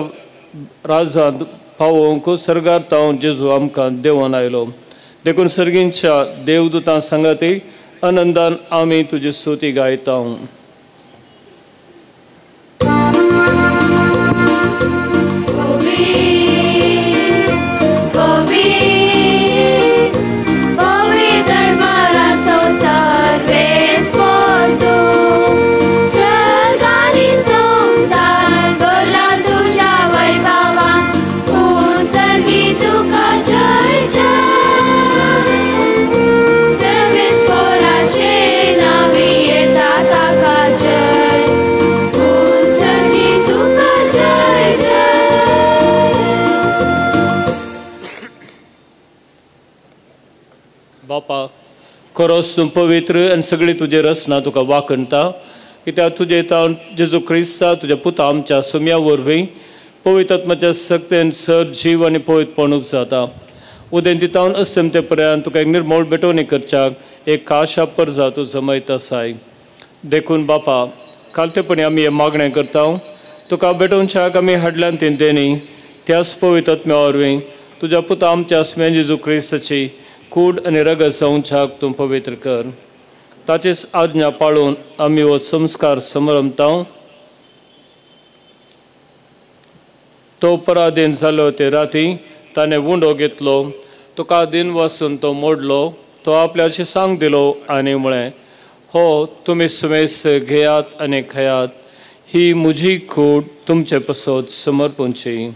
राजांत पावोवंक सर्गार तावन जेजू आमकां देंवन आयलो। देखून सर्गींच्या देवदूतां सांगाती आनंदान आमी तुजी स्तुती गायता। बापा, खरोच तूं पवित्र आनी सगळी तुजी रचना तुका वाखणटा, कित्याक तुजे तावन जेजू क्रिस्ता तुज्या पुता आमच्या सुम्या वरवीं पवित्र आत्म्याच्या सक्तेन सर जीव आनी पवित्रपण उपजाता। उदेंती तावन अस्तमते पर्यंत तुका एक निर्मोळ भेटवणी करच्याक एक खाशा परजा तूं जमयत आसाय। देखून बापा, खालतेपणी आमी हें मागणें करता, तुका भेटोवच्याक आमी हाडल्यान ती देणी त्याच पवित्र आत्म्या वरवीं तुज्या पुता आमच्या सुम्या जेजू क्रिस्ताची कूड आनी रगत जावच्याक तूं पवित्र कर। ताचीच आज्ञा पाळून आमी हो संस्कार समरमता। तो पराधीन जालो ते राती ताणें उंडो घेतलो, तुका दिन वासून तो मोडलो, तो आपल्याची सांग दिलो आनी म्हळें, हो तुमी सुमेस घेयात आनी खायात, ही म्हजी कूड तुमचे पसत समर्पणची।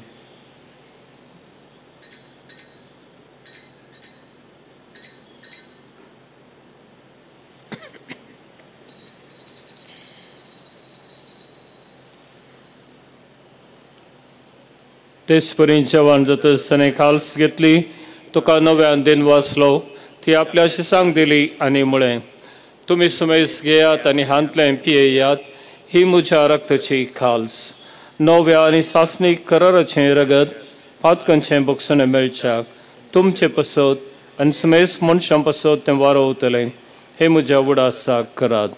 तेच परी जेवण जातच ताणें खाल्स घेतली, तुका नव्यान दिन वाचलो, ती आपल्याशी सांग दिली आनी म्हळें, तुमी सुमेस घेयात आनी हांतलें पियेयात, ही म्हज्या रक्ताची खाल्स, नव्या आनी सासणीक कराराचें रगत पातकांचें बक्षणें मेळच्याक तुमचे पसत आनी सुमेस मनशां पसत तें वारोवतलें, हें म्हज्या उडासाक करात।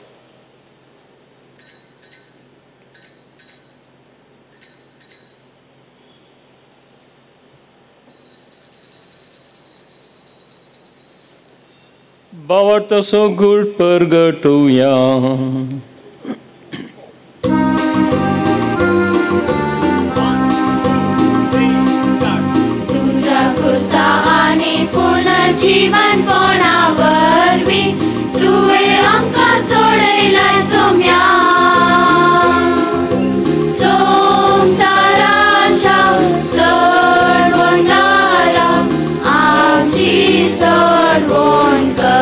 बावडतसो गुड परगटुया। तुझ्या खुर्सा आनी पुनर्जीवनपणा वरवीं तुवें आमकां सोडयलाय सोम्या, संवसाराच्या सोडवणदारा आमची सोडवण कर।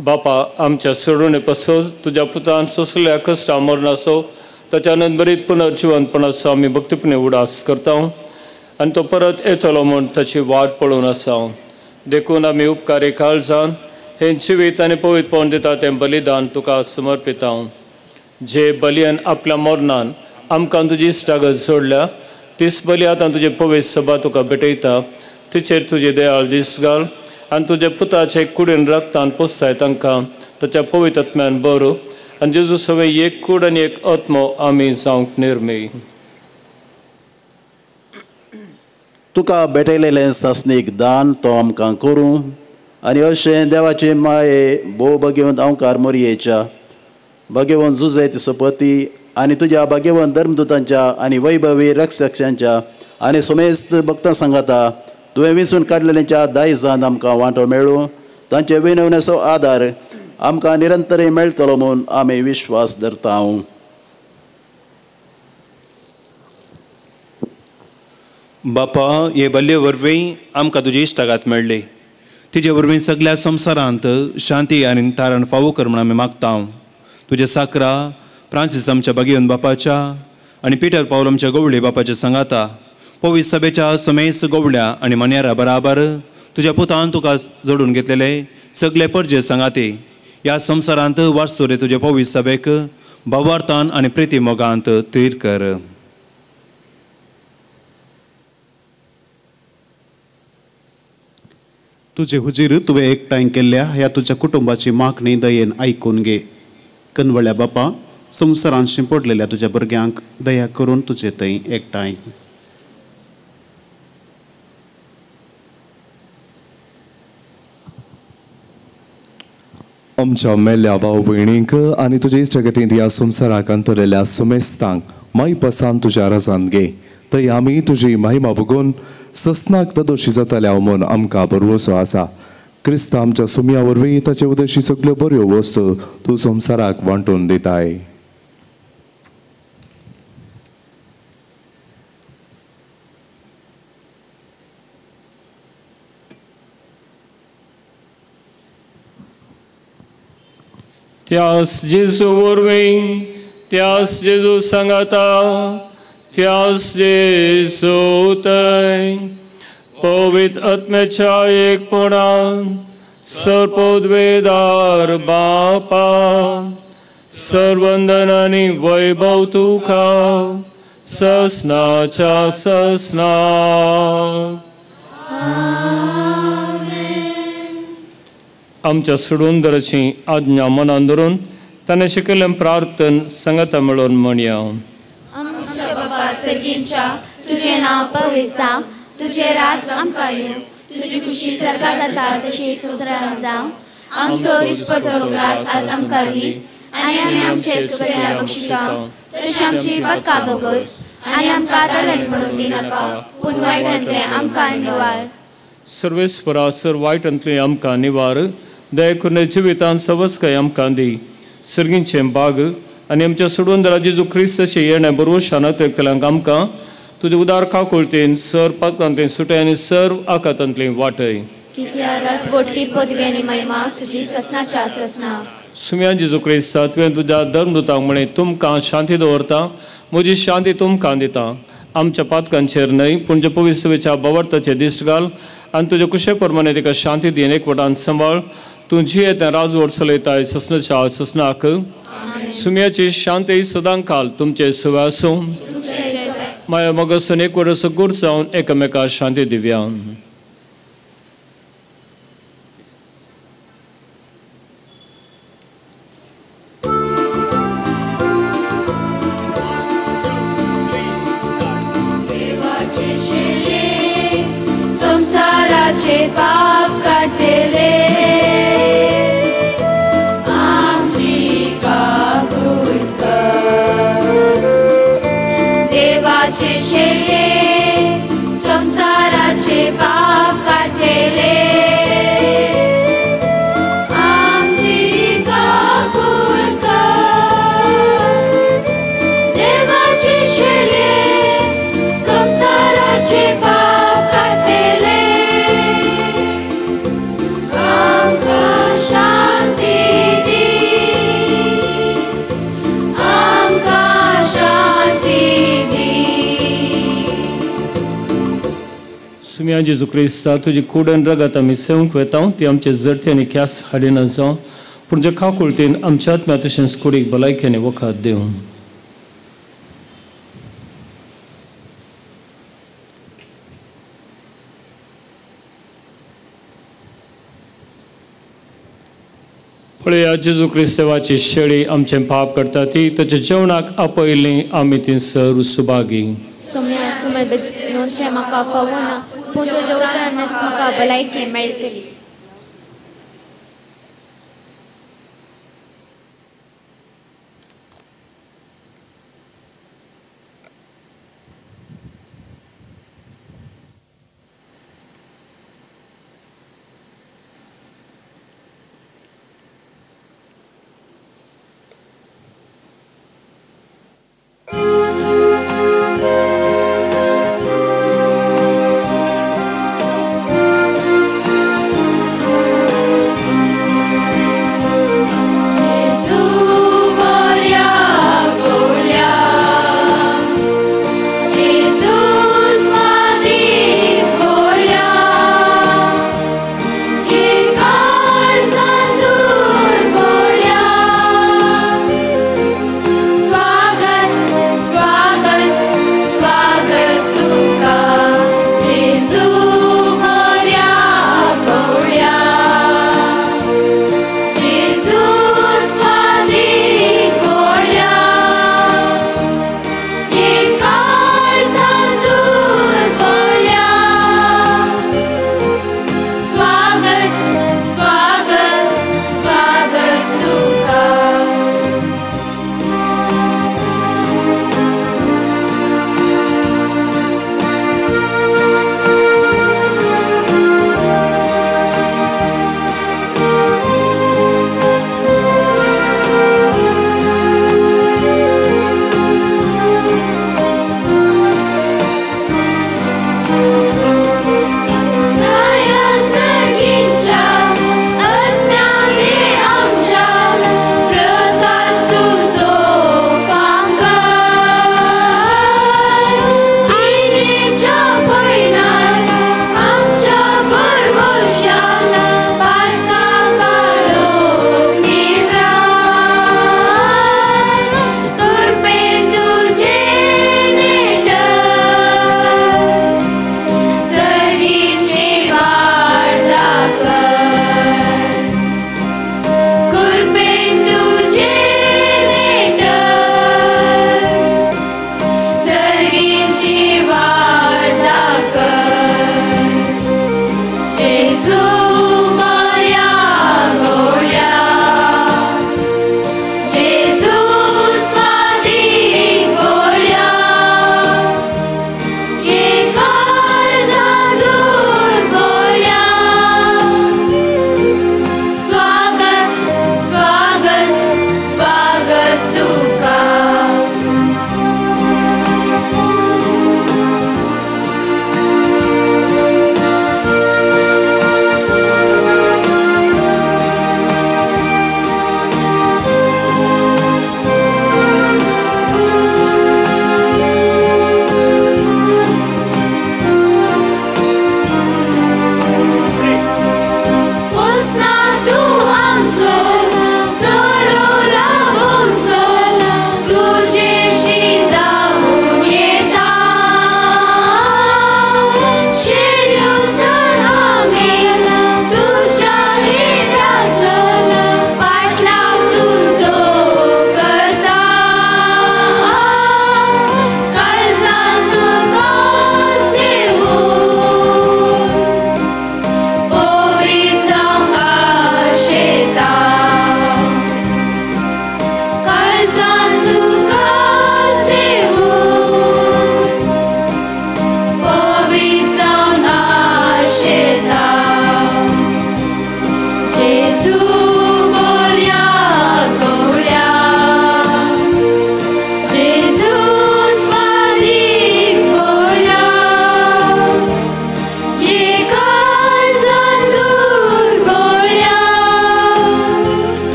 बापा, आमच्या सोडवणे पसोच तुज्या पुतान सोंसल्या कश्टां मरणाचो ताच्या नंदबरीत पुनर्जिवनपणाचो आमी भक्तीपणे उडास करता आनी तो परत येतलो म्हूण ताची वाट पळोवन आसा। देखून आमी उपकारी काळजान हें जिवीत आनी पवित्रपण दिता तें बलिदान तुका समर्पिता। जे बलियान आपल्या मरणान आमकां तुजी इश्टागत जोडल्या तीच बली आतां तुजे पवित्र सभा तुका भेटयता, तिचेर तुजी दयाळ दीस घाल आनी तुज्या पुताचे कुडीन रक्तान पोसताय तांकां ताच्या पवित्र आत्म्यान बरो आनी जेजू सवे एक कूड आनी एक आत्मो आमी जावंक निर्मी. तुका भेटयलेलें सासणीक दान तो आमकां करूं आनी अशें देवाचे माये भोव भाग्यवंत अंवकार मोरयेच्या भाग्यवंत जुजेत सोपती आनी तुज्या भाग्यवंत धर्मदूतांच्या आनी वैभवी रक्षकांच्या आनी समेस्त भक्तां सांगाता तुवें विंचून काडलेल्यांच्या दायजान आमकां वांटो मेळूं. तांचे विनवणेचो आदार आमकां निरंतरय मेळटलो म्हूण आमी विश्वास धरता. बापा, हे बल्ले वरवीं आमकां तुजी इश्टागात मेळ्ळी. तिजे वरवीं सगळ्या संवसारांत शांती आनी तारण फावो कर म्हूण आमी मागता. तुज्या साकरा फ्रांसीस आमच्या भाग्यवंत बापाच्या आनी पिटर पावल आमच्या गवळी बापाच्या सांगाता पवित्र सभेच्या समेस्त गवळ्या आनी मन्यारा बराबर तुज्या पुतान तुका जोडून घेतलेले सगळे परजे सांगाते ह्या संवसारांत वारसुरे तुजे पवित्र सभेक भावार्थान आनी प्रिती मोगांत थीर कर. तुजे हुजीर तुवें एकठांय केल्ल्या ह्या तुज्या कुटुंबाची मागणी दयेन आयकून घे. कनवळ्या बापा, संवसारांत शिंपडलेल्या तुज्या भुरग्यांक दया करून तुजे थंय एकठांय. आमच्या मेल्ल्या भाव भयणींक आनी तुजे इश्टगतींत ह्या संवसाराक अंतरलेल्या सुमेस्तांक मायपासान तुज्या रजांत घे. थंय आमी तुजी महिमा बघून ससनाक तदोशी जातल्या म्हूण आमकां भरवसो आसा. क्रिस्त आमच्या सुमया वरवीं ताचे उदेशी सगल्यो बऱ्यो वस्तू तूं संवसाराक वांटून दिताय. त्यास जेजू वरवीं, त्यास जेजू सांगाता, त्यास जेजू थंय पवित्र आत्म्याच्या एकपणान सर्वोद्वेदार बापा सर्वंदन आनी वैभव तुका ससनाच्या ससना. आमच्या सोडूनदराची आज्ञा मनान धरून ताणें शिकयल्लें प्रार्थन सांगाता मेळोवन म्हणया. आमच्या बाबा सर्गींच्या, तुजें नांव पवित्र जावं, तुजें राज आमकां येवं, तुजी खुशी सर्गां जाता तशी संवसारांत जावं. आमचो दिसपट्टो ग्रास आज आमकां दी आनी आमी आमचे सुकड्या बक्षिता तशी आमची पक्का बोगस आनी आमकां तलन म्हणून दिनाका, पूण वायटांतलें आमकां निवार. सर्वेस्परा सर वायटांतलें आमकां निवार. दया करून जिवितांत सवस्काय आमकां दी. सर्गींचें बाग आनी आमच्या सोडून जेजू क्रिस्ताचें येणें बरोवशान अतरेकतल्यांक आमकां तुजे उदार काकुळतेन सर पातकांतलें सुटय आनी सर्व आकातांतलें वाटय. सुम्या जेजू क्रिस्ता, तुवें तुज्या धर्मदूतांक म्हळें, तुमकां शांती दवरता, म्हजी शांती तुमकां दिता. आमच्या पातकांचेर न्हय पूण जे पवित्र सभेच्या भावार्थाचेर दिश्ट घाल आनी तुजे कुशे प्रमाणे तिका शांती दी एकवटान सांबाळ. तूं जियेत राजवट चलयताय ससनाच्या ससनाक. सुम्याची शांती सदां काल तुमचे सुवे आसूं. माया मगसून एकवट गुर जावन एकामेका शांती दिव्या. संसाराचे पाप काडटले आमची काकूट कर. देवाचे शेले संसाराचे पाप काडटले आमची काकूट कर. देवाचे शेले संसाराचे पाप काडटले आमकां शांती दी, आमकां शांती दी. सुम्या जेजू क्रिस्ता, तुजी कूड आनी रगत आमी सेवंक वेता ती आमचे जरते आनी ख्यास हाडिना जावं, पूण जे काकुळतेन आमच्या आत्म्या तशेंच कुडीक भलायकी आनी वखद दिवं. पळया जेजू क्रिस्तेवाची शेळी आमचें पाप करता ती ताच्या जेवणाक आपयली आमी ती सर सुभागी. सोम्या तुवें येवचें म्हाका फावना, पूण तुज्या उतरानच म्हाका भलायकी मेळटली. Thank you.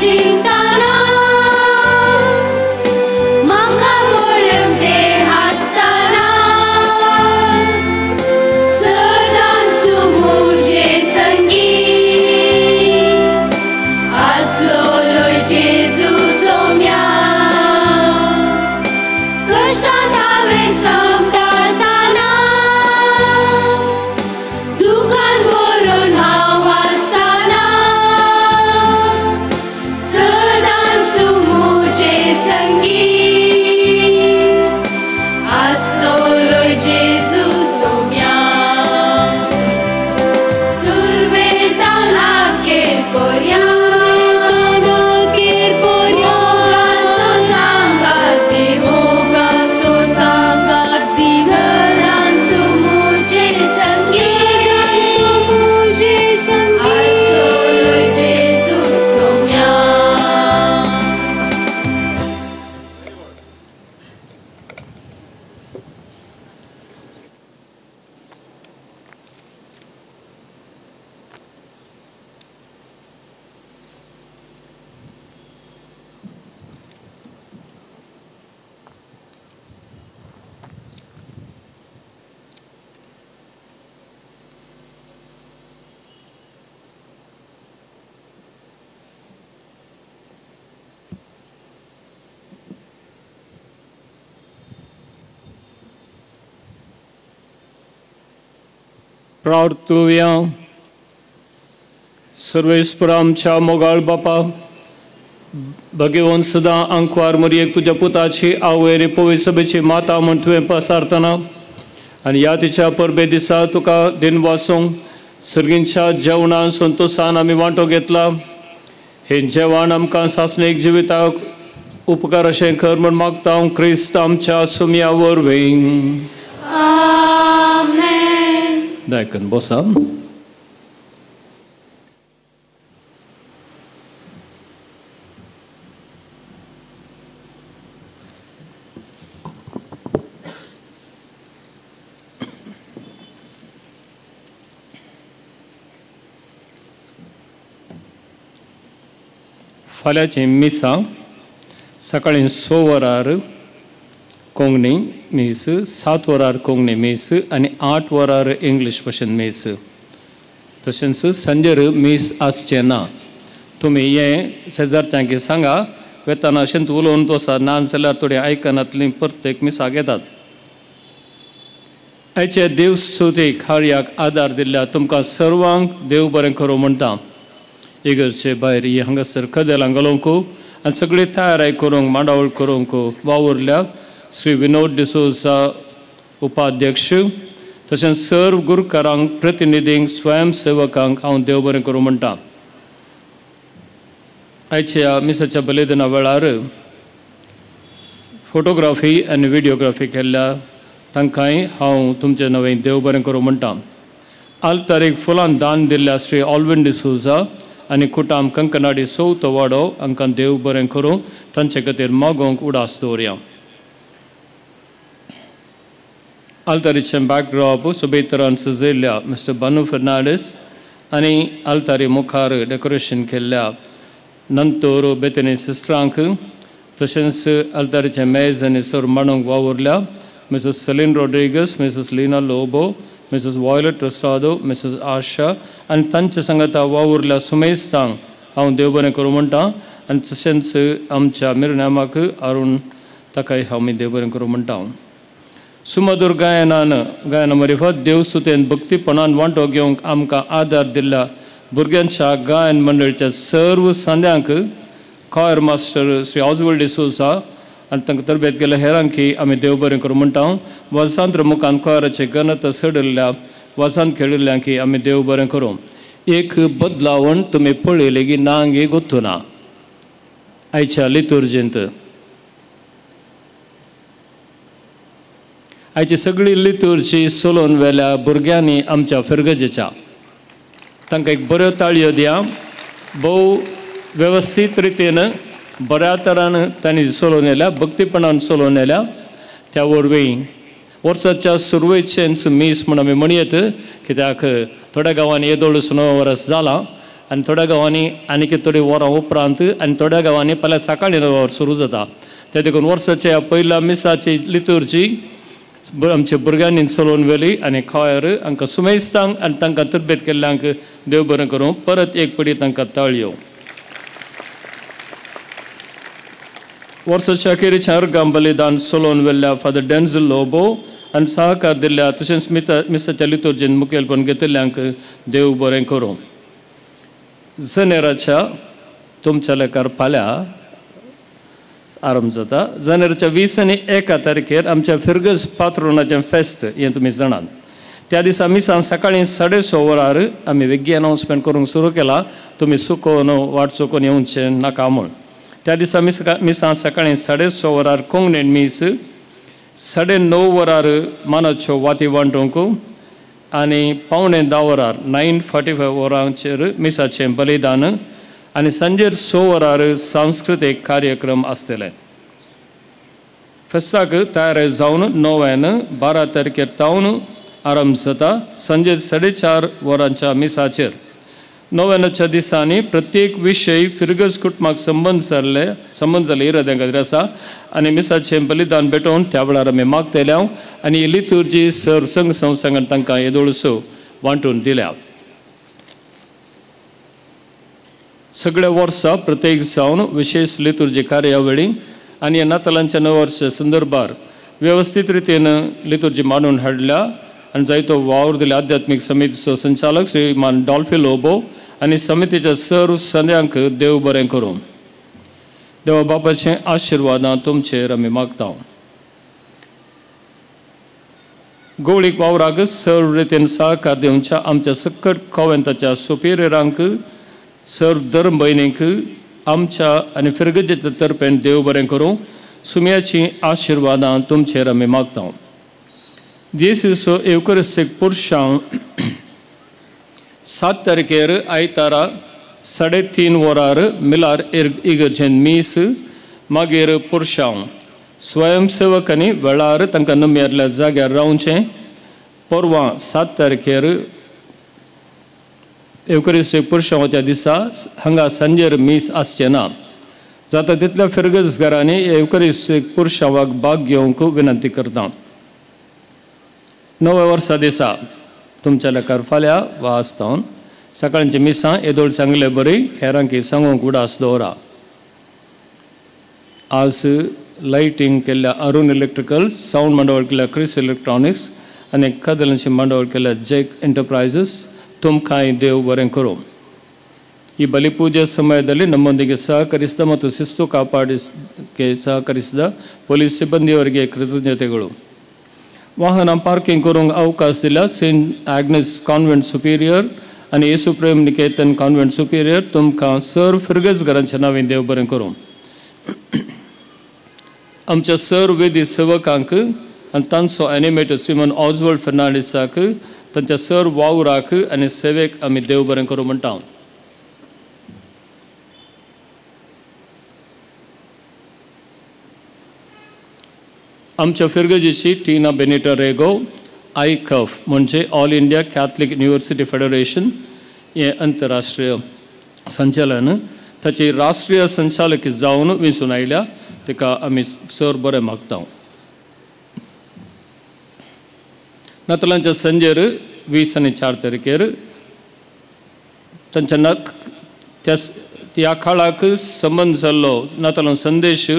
जिंकताना म्हाका पळोवन ते हांसताना सदांच तूं म्हजे संगी आसलोलो जेजू सोम्या कश्टांत हांवें सांपडताना दुकान भरून हांव आसताना सदांच तूं म्हजे संगी आसतलो जेजू सोम्या सुरवेतान आकेर पोरया मोगाचो सांगात दी मोगाचो सांगात दी सदांच तूं म्हजे संगी आसतलो जेजू सोम्या. प्रार्थुया. सर्वेस्पर आमच्या मोगाळ बापा, भगवंत सदां आंकवार मरयेक तुज्या पुताची आवय आनी पवित्र सभेची माता म्हूण तुवें पसारतना आनी ह्या तिच्या परबे दिसा तुका दिन वासूंक सर्गींच्या जेवणान संतोसान आमी वांटो घेतला. हें जेवण आमकां सासणीक जिविताक उपकार अशें कर म्हूण मागता हांव क्रिस्त आमच्या सुमया वरवीं. आमेन. दायकन बसा. फाल्यांचीं मिसां सकाळीं 6 वरार कोंकणी मीस, 7 वरार कोंकणी मीस आनी 8 वरार इंग्लीश भाशेन मीस. तशेंच सांजेर मीस आसचें ना. तुमी हें शेजारच्यांक सांगा, वेताना अशेंच उलोवन बसा, ना जाल्यार थोडीं आयकनातलीं प्रत्येक मिसाक येतात. आयचे देवस्तुती कार्याक आदार दिल्ल्या तुमकां सर्वांक देव बरें करूं म्हणटा. इगर्जे भायर ही हांगासर कदेलां घालूंक आनी सगळी तयाराय करूंक मांडावळ करूंक वावुरल्या श्री विनोद डिसोजा उपाध्यक्ष, तशेंच सर्व गुरुकारांक, प्रतिनिधींक, स्वयंसेवकांक हांव देव बरें करूं म्हणटा. आयच्या मिसाच्या बलिदाना वेळार फोटोग्राफी आनी व्हिडियोग्राफी केल्ल्या तांकांय हांव तुमचें नवें देव बरें करूं म्हणटा. आल्तारीक फुलां दान दिल्ल्या श्री ऑल्विन डिसोजा आनी कुटाम कंकनाडी चवथो वाडो हांकां देव बरें करूं, तांचे खातीर मागोवंक उडास दवरया. आल्तारीचें बॅकड्रॉप सोबीत तरान सजयल्ल्या मिस्टर बानू फर्नांडीस आनी आल्तारी मुखार डेकोरेशन केल्ल्या नंतर बेतनी सिस्टरांक, तशेंच आल्तारीचें मेज आनी sir मांडूंक वावुरल्या Mrs Celine Rodrigues, Mrs Lina Lobo, Mrs Violet Rosado, Mrs Asha आनी तांचे सांगाता वावुरल्या सुमेस्तांक हांव देव बरें करूं म्हणटा. आनी तशेंच आमच्या मिरनामाक अरुण ताकाय हांव मी देव बरें करूं म्हणटा. सुमधुर गायनान गायना मारिफत देवस्तुतेन भक्तीपणान वांटो घेवंक आमकां आदार दिल्ल्या भुरग्यांच्या गायन मंडळीच्या सर्व सांद्यांक कॉयर मास्टर श्री ऑजवल्ड डिसोजा आनी तांकां तरबेत केल्या हेरांकी आमी देव बरें करूं म्हणटा. वसांत मुखान कॉयराचे गणत सडिल्ल्या वासान खेळिल्ल्यांकी आमी देव बरें करूं. एक बदलावण तुमी पळयली की नांगी गोत्तुना आयच्या लितुर्जींत. आयची सगळी लितुर्जी सोलोवन वेल्या भुरग्यांनी आमच्या फिरगजेच्या तांकां एक बऱ्यो ताळयो दिया. भोव वेवस्थीत रितीन बऱ्या तरान तांणी सोलोवन येल्या, भक्तीपणान सोलोवन येल्या. त्या वरवीं वर्साच्या सुरवेचेंच मीस म्हूण आमी म्हणयत, कित्याक थोड्या गांवांनी येदोळूच 9 वर्स जालां आनी थोड्या गांवांनी आनीक थोडी वरां उपरांत आनी थोड्या गांवांनी फाल्यां सकाळीं 9 वर सुरू जाता. ते देखून वर्साच्या पयल्या मिसाची लितुर्जी आमच्या भुरग्यांनी चलोवन व्हेली आनी खंयर हांकां सुमेस्तांक आनी तांकां तरबेत केल्ल्यांक देव बरें करूं. परत एक पडी तांकां ताळयो. वर्साच्या अखेरीच्या अर्गां बलिदान चलोवन व्हेल्ल्या फादर डेन्झल लोबो आनी सहकार दिल्ल्या तशेंच मिसाच्या लितुर्जीन मुखेलपण घेतिल्ल्यांक देव बरें करूं. जनेराच्या तुमच्या लेखार फाल्यां आरंभ जाता. जानेराच्या 20 आनी 1 तारखेर आमच्या फिरगज पात्रोनाचें फेस्त हें तुमी जाणात. त्या दिसा मिसान सकाळीं 6:30 वरार आमी वेगळी अनावन्समेंट करूंक सुरू केला, तुमी सुकोवन वाट चुकोवन येवचें नाका म्हूण. त्या दिसा मिसान सकाळीं 6:30 वरार कोंकणीन मीस, 9:30 वरार मानाच्यो वाती वांटूंक आनी 9:45 वरार 9:45 वरांचेर मिसाचें बलिदान आनी सांजेर 6 वरार सांस्कृतीक कार्यक्रम आसतले. फेस्ताक तयार जावन 9 12 तारखेर तावन आरंभ जाता सांजे 4:30 वरांच्या मिसाचेर. 9 दिसांनी प्रत्येक विशय फिरगज कुटुंबाक संबंद जाल्ले इराद्यां खातीर आसा आनी मिसाचें बलिदान भेटोवन त्या वेळार आमी मागतले आनी लितुर्जी सर संघ संस्थांक तांकां येदोळसो वांटून दिल्या. सगळ्या वर्सा प्रत्येक जावन विशेष लितुर्जी कार्यावळी आनी नातालांच्या नव वर्सा संदर्भार वेवस्थीत रितीन लितुर्जी मांडून हाडल्या आनी जायतो वावर दिल्या आध्यात्मीक समितीचो संचालक श्रीमान डॉल्फी लोबो आनी समितीच्या सर्व संद्यांक देव बरें करूं. देवा बापाचे आशिर्वादां तुमचेर आमी मागता. गोवळीक वावराक सर्व रितीन सहकार दिवच्या आमच्या सक्कट कोवेंताच्या सुपिरियरांक, सर्व धर्म भयणींक आमच्या आनी फिरगजेच्या तर्फेन देव बरें करूं. सुम्याचीं आशिर्वादां तुमचेर आमी मागता. जेजूचो एवकरिस्तीक पुरशांव 7 तारखेर आयतारा 3:30 वरार मिलार इगर्जेन मीस, मागीर पुरशांव. स्वयंसेवकांनी वेळार तांकां नम्यारल्या जाग्यार रावचें. परवां 7 तारखेर एवकरिस्तीक पुरशांवाच्या दिसा हांगा सांजेर मीस आसचें ना. जाता तितल्या फिरगजगारांनी एवकरिस्तीक पुरशांवाक भाग घेवंक विनंती करता. नव्या वर्सा दिसा तुमच्या लेखार फाल्यां वा आसतावन सकाळची मिसां येदोळ सांगले बरी हेरांकी सांगूंक उडास दवरा. आज लायटींग केल्ल्या अरुण इलेक्ट्रिकल्स, सावंड मांडावळ केल्ल्या क्रिस इलेक्ट्रॉनिक्स आनी कदलांची मांडावळ केल्ल्या जॅक एंटरप्रायझीस तुमकांय देव बरें करूं. ಈ ಬಲಿಪೂಜೆ ಸಮಯದಲ್ಲಿ ನಮ್ಮೊಂದಿಗೆ ಸಹಕರಿಸಿದ ಮತ್ತು ಶಿಸ್ತು ಕಾಪಾಡಿಸಕ್ಕೆ ಸಹಕರಿಸಿದ ಪೊಲೀಸ್ ಸಿಬ್ಬಂದಿಯವರಿಗೆ ಕೃತಜ್ಞತೆಗಳು. ವಾಹನ ಪಾರ್ಕಿಂಗ್ करूंक अवकाश दिला सेंट आग्नेस कॉन्व्हेंट सुपिरियर आनी येसू प्रेम निकेतन कॉन्व्हेंट सुपिरियर तुमकां सर फिरगजघरांच्या नांवान देव बरें करूं. आमच्या सर वेदी सेवकांक आनी तांचो एनिमेटर श्रीमन ऑजवर्ड फर्नांडीसाक तांच्या सर वावराक आनी सेवेक आमी देव बरें करूं म्हणटा. आमच्या फिरगजीची टीना बेनिटा रेगो आयकफ म्हणजे all India Catholic university federation हें अंतरराष्ट्रीय संचालन ताची राष्ट्रीय संचालक जावन वेंचून आयल्या ताका आमी सर बरें मागता. नातलांच्या संजेर 20 आनी 4 तारखेर तांच्या त्या काळाक संबंद जाल्लो नातलां संदेश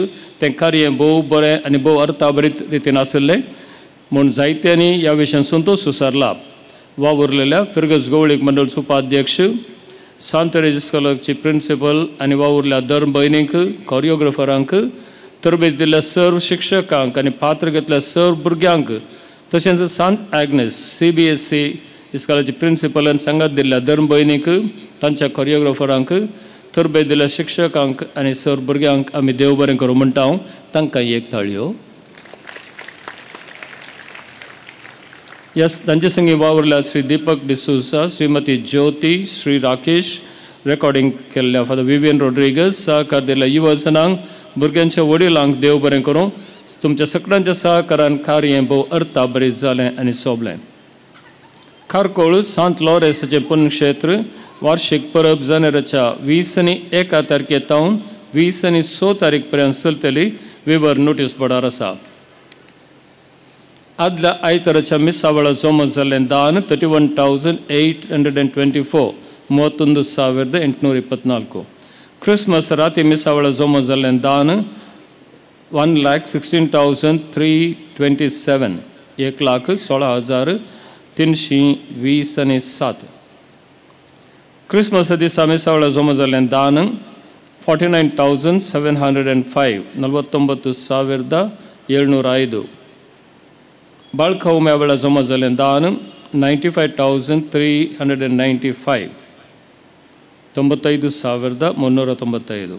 तें कार्य भोव बरें आनी भोव अर्थाभरीत रितीन आशिल्लें म्हूण जायत्यांनी ह्या विशयान संतोश सुसारला. वावुरलेल्या फिरगज गवळीक मंडळ उपाध्यक्ष सांत रेजिस कॉलेजची प्रिंसिपल आनी वावुरल्या धर्म भयणींक, कोरियोग्राफरांक, तरबेज दिल्ल्या सर्व शिक्षकांक आनी पात्र घेतल्या सर्व भुरग्यांक तशेंच सांत आग्नेस CBSE इस्कॉलाची प्रिंसिपलान सांगात दिल्ल्या धर्म भयणींक, तांच्या कोरियोग्राफरांक, तरबेज दिल्ल्या शिक्षकांक आनी सर्व भुरग्यांक आमी देव बरें करूं म्हणटा. हांव तांकां एक ताळयो. यस तांचे संगी वावुरल्या श्री दीपक डिसोजा, श्रीमती ज्योती, श्री राकेश, रेकॉर्डिंग केल्ल्या फादर विवियन रोड्रिगस, सहकार दिल्ल्या युवजनांक, भुरग्यांच्या वडिलांक देव बरें करूं. तुमच्या सगळ्यांच्या सहकारान कार्य भोव अर्थाभरीत जालें आनी सोबलें. खारकोळ सांत लॉरेसाचें पुण्यक्षेत्र वार्षिक परब जानेराच्या 21 तारखे तावन 26 तारीख पर्यंत चलतली. विवर नोटीस बोर्डार आसा. आदल्या आयताराच्या मिसा वेळार जमा जाल्लें दान 31,824 31,824. क्रिसमस राती मिसा वेळार जमा जाल्लें दान 1,16,327 1,16,327. क्रिसमस दिसा मिसा वेळार जमा जाल्लें दान 49,705 49,705. बाळका उम्या वेळार जमा जाल्लें दान 95,395 95,395.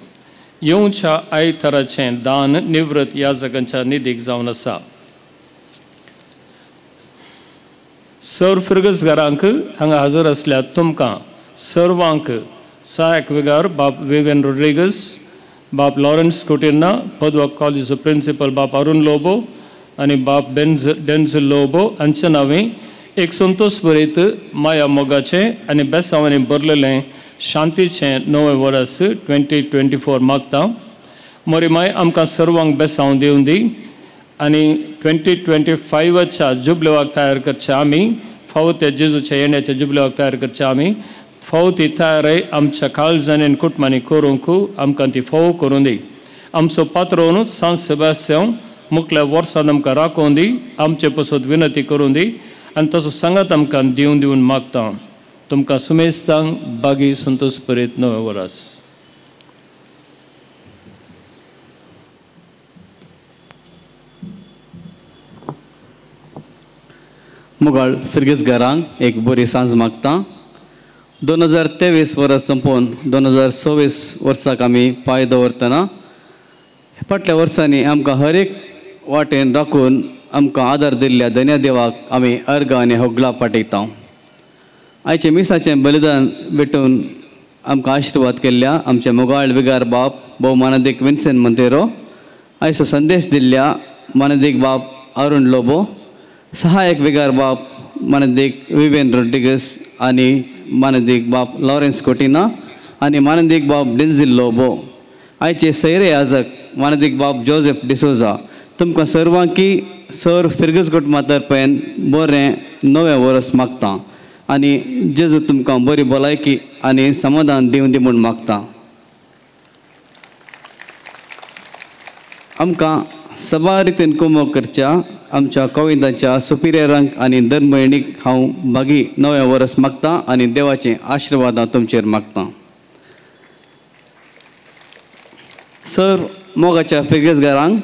येवच्या आयताराचें दान निवृत्त याजकांच्या निधीक जावन आसा. सर फिर्गजगारांक हांगा हजर आसल्या तुमकां सर्वांक सहायक विगार बाप विवेन रोड्रिगस, बाप लॉरन्स कुटिन्हा, पदवा कॉलेजीचो प्रिंसिपल बाप अरुण लोबो आनी बाप डेन्झल लोबो हांच्या नांवे एक संतोष भरीत माया मोगाचें आनी बेसांवांनी भरलेलें शांतीचें नवें वर्स 2024 मागता. मोरी माय आमकां सर्वांक बेसांव दिवन दी आनी 2025च्या जुबलेवाक तयार करचें आमी फावो त्या जेजूच्या येण्याच्या जुबलेवाक तयार करचें आमी फावो ती तयारी आमच्या काळजांनी आनी कुटुंबांनी करूंक आमकां ती फावो करूं दी. आमचो पात्रोन सांत सेबास्यांव मुखल्या वर्सान आमकां राखोवन दी, आमचे पसत विनंती करूं दी आनी तसो सांगात आमकां दिवन दिवन मागता. तुमकां सुमेस्तांक बागी संतोष परीत नवें वर्स. मुगाळ फिर्गजगारांक एक बरी सांज मागता. 2023 वर्स सोंपोवन 2024 वर्साक आमी पांय दवरतना फाटल्या वर्सांनी आमकां हर एक वाटेन राखून आमकां आदार दिल्ल्या धन्या देवाक आमी अर्गां आनी होगळां पाठयता. आयचें मिसाचें बलिदान भेटून आमकां आशिर्वाद केल्ल्या आमच्या मोगाळ विगार बाप भोव मानादीक विन्सन मंतेरो, आयचो संदेश दिल्ल्या मानादीक बाप अरुण लोबो, सहायक विगार बाप मानादीक विवेन रोड्रिगस आनी मानादीक बाप लॉरेन्स कोटिना आनी मानादीक बाप डेन्झिल लोबो, आयचे सैरे याजक मानादीक बाप जोसेफ डिसोजा, तुमकां सर्वांकी सर फिर्गज कुटुंबा तर्फेन बरें नवें वर्स मागता आनी जेजू तुमकां बरी भलायकी आनी समाधान दिवं दी म्हूण मागता. आमकां सबार रितीन कुमक करच्या आमच्या कोविंदाच्या सुपिरियरांक आनी धर्मयणीक हांव बागी नवें वर्स मागता आनी देवाचें आशिर्वादां तुमचेर मागता. सर मोगाच्या फिर्गजगारांक,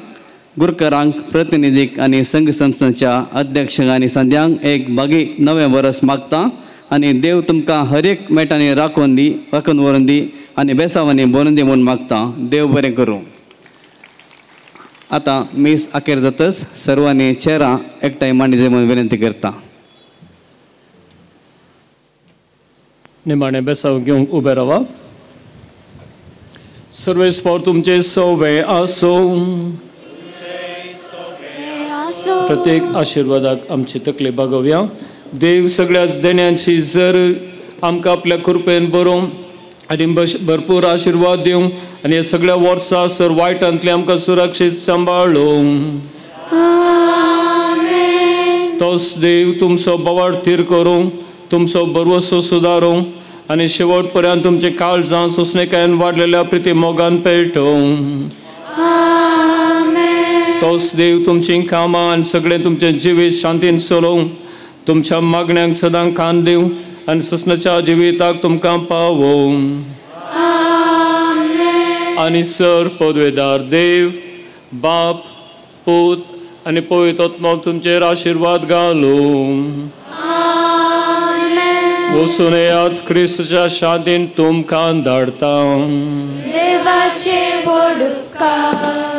गुरकारांक, प्रतिनिधीक आनी संघ संस्थांच्या अध्यक्षांक आनी संद्यांक एक बागी नवें वर्स मागता आनी देव तुमकां हर एक मेटांनी राखून दी, राखून व्हरून दी आनी बेसांवांनी भरून दी म्हूण मागता. देव बरें करूं. आतां मीस अखेर जातच सर्वांनी चेरां एकठांय मांडीचे म्हूण विनंती करता. निमाणें बेसांव घेवंक उबें रावा. सर्वेस्पोर तुमचे सवे आसूं. प्रत्येक आशिर्वादाक आमची तकली बागोवया. देव सगळ्याच देण्यांची जर आमकां आपल्या कृपेन बरोवं आनी भरपूर आशिर्वाद दिवं आनी ह्या सगळ्या वर्सा सर वायटांतले आमकां सुरक्षीत सांबाळूं. तोच देव तुमचो बोवाळ थीर करूं, तुमचो भरवसो सुदारूं आनी शेवट पर्यंत तुमचें काळजां सोंसणेकायेन वाडलेल्या प्रिती मोगान पेटोवं. तोच देव तुमचीं कामां आनी सगळें तुमचें जिवीत शांतीन चलोवं, तुमच्या मागण्यांक सदां कान दिवं आनी ससनाच्या जिविताक तुमकां पावोवं. आनी सर पदवेदार देव बाप पूत आनी पवित्र आत्मो तुमचेर आशिर्वाद घालूं. वचून येयात, क्रिस्ताच्या शांतीन तुमकां धाडटा. देवाचे व्हड उपकार.